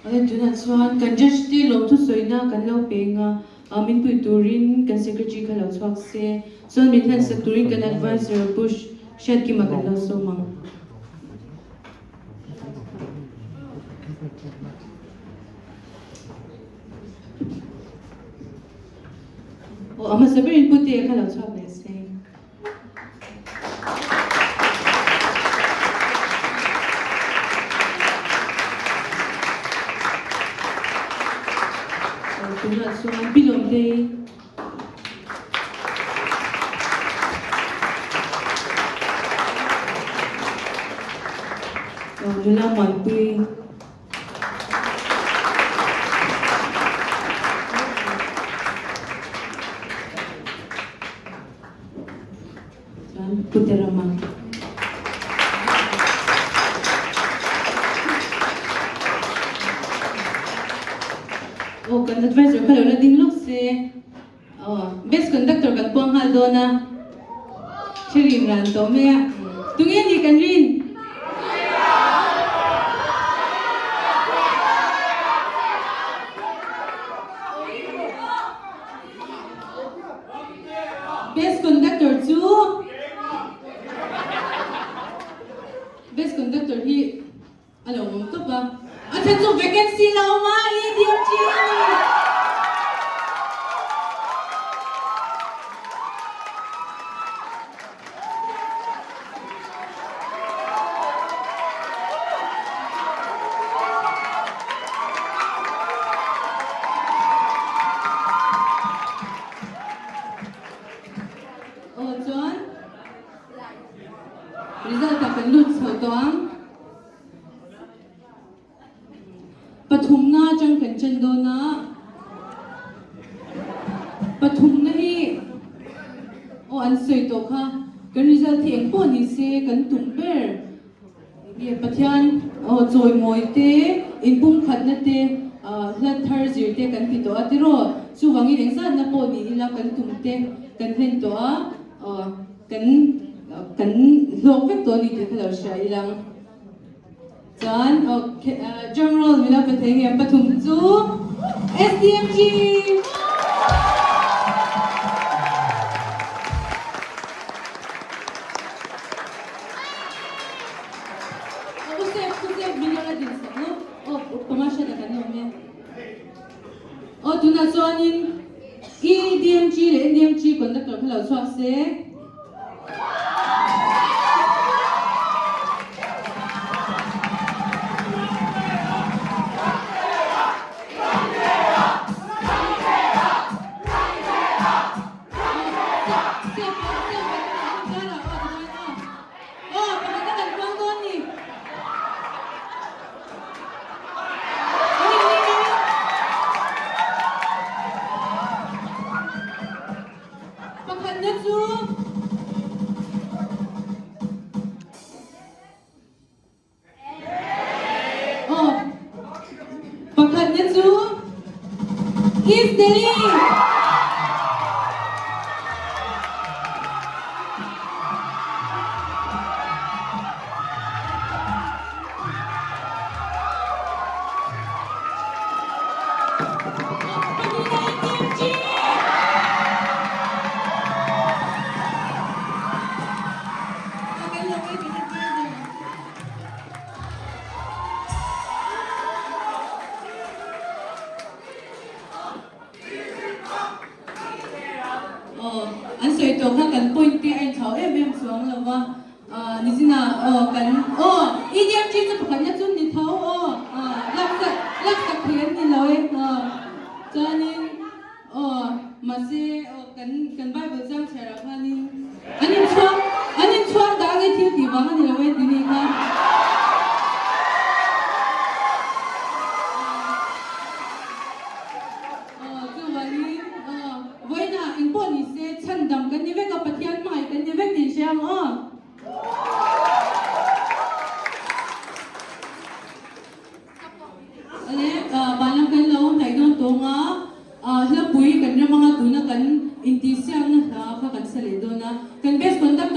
Awle tunah chuan kan judge te lawmthu sawina kan lo peng a, min pui turin kan secretary kha lo chhuak se, chuan min hlansak turin kan adviser Bush Hriatkima kan lo sawm ang. Aw a hmasa berin Pute kha lo chhuak leh se. Aw tunah chuan Pi Lawmtei. Aw nula Muanpui. Chuan Pu Terama. Aw kan advisor kha lo la ding lawk se. Aw best conductor kan puang nghal dawn a. Thil rin ran tawh mai a. Tunge ni kan rin? Best conductor chu Best conductor hi A lo awm tawp a. A then chu vacancy la awm a, i DMG a ni. Aw chuan result ah kan lut chho tawh ang. Pathumna atang kan chen dawn a, pathumna hi aw an sawi tawh kha, kan result hi eng pawh ni se kan tum ber nge Pathian aw chawimawi te, inpumkhatna te, hla thar zir te kan ti tawh a tiraw, chuvangin engzatna pawh ni ila kan tum te kan hlen tawh a, kan kan hlawk vek tawh a ni tih kha lo hria ilang. Chuan drum roll min lo pe thei nge pathum chu SDMG! U Sep, U Sep min lo la din sak lo. Aw commercial ah kan awm e. Aw tunah chuanin EDMG leh NDMG conductor kha lo chhuak se. Pakhatna chu Aw Pakhatna chu East Delhi. An sawi tawh kha kan point te a inthlau em em chuang lo va. Nichina aw kan aw EDMG chu pakhatna chu ni tho aw laksak laksak thei an ni lo e chuanin aw mahse aw kan kan Bible chang chhiarah khanin an inchhuang. dawng a, ah hlapui kan ram anga tuna kan intihsiakna hla kha kan sa leh dawn a, kan best conductor.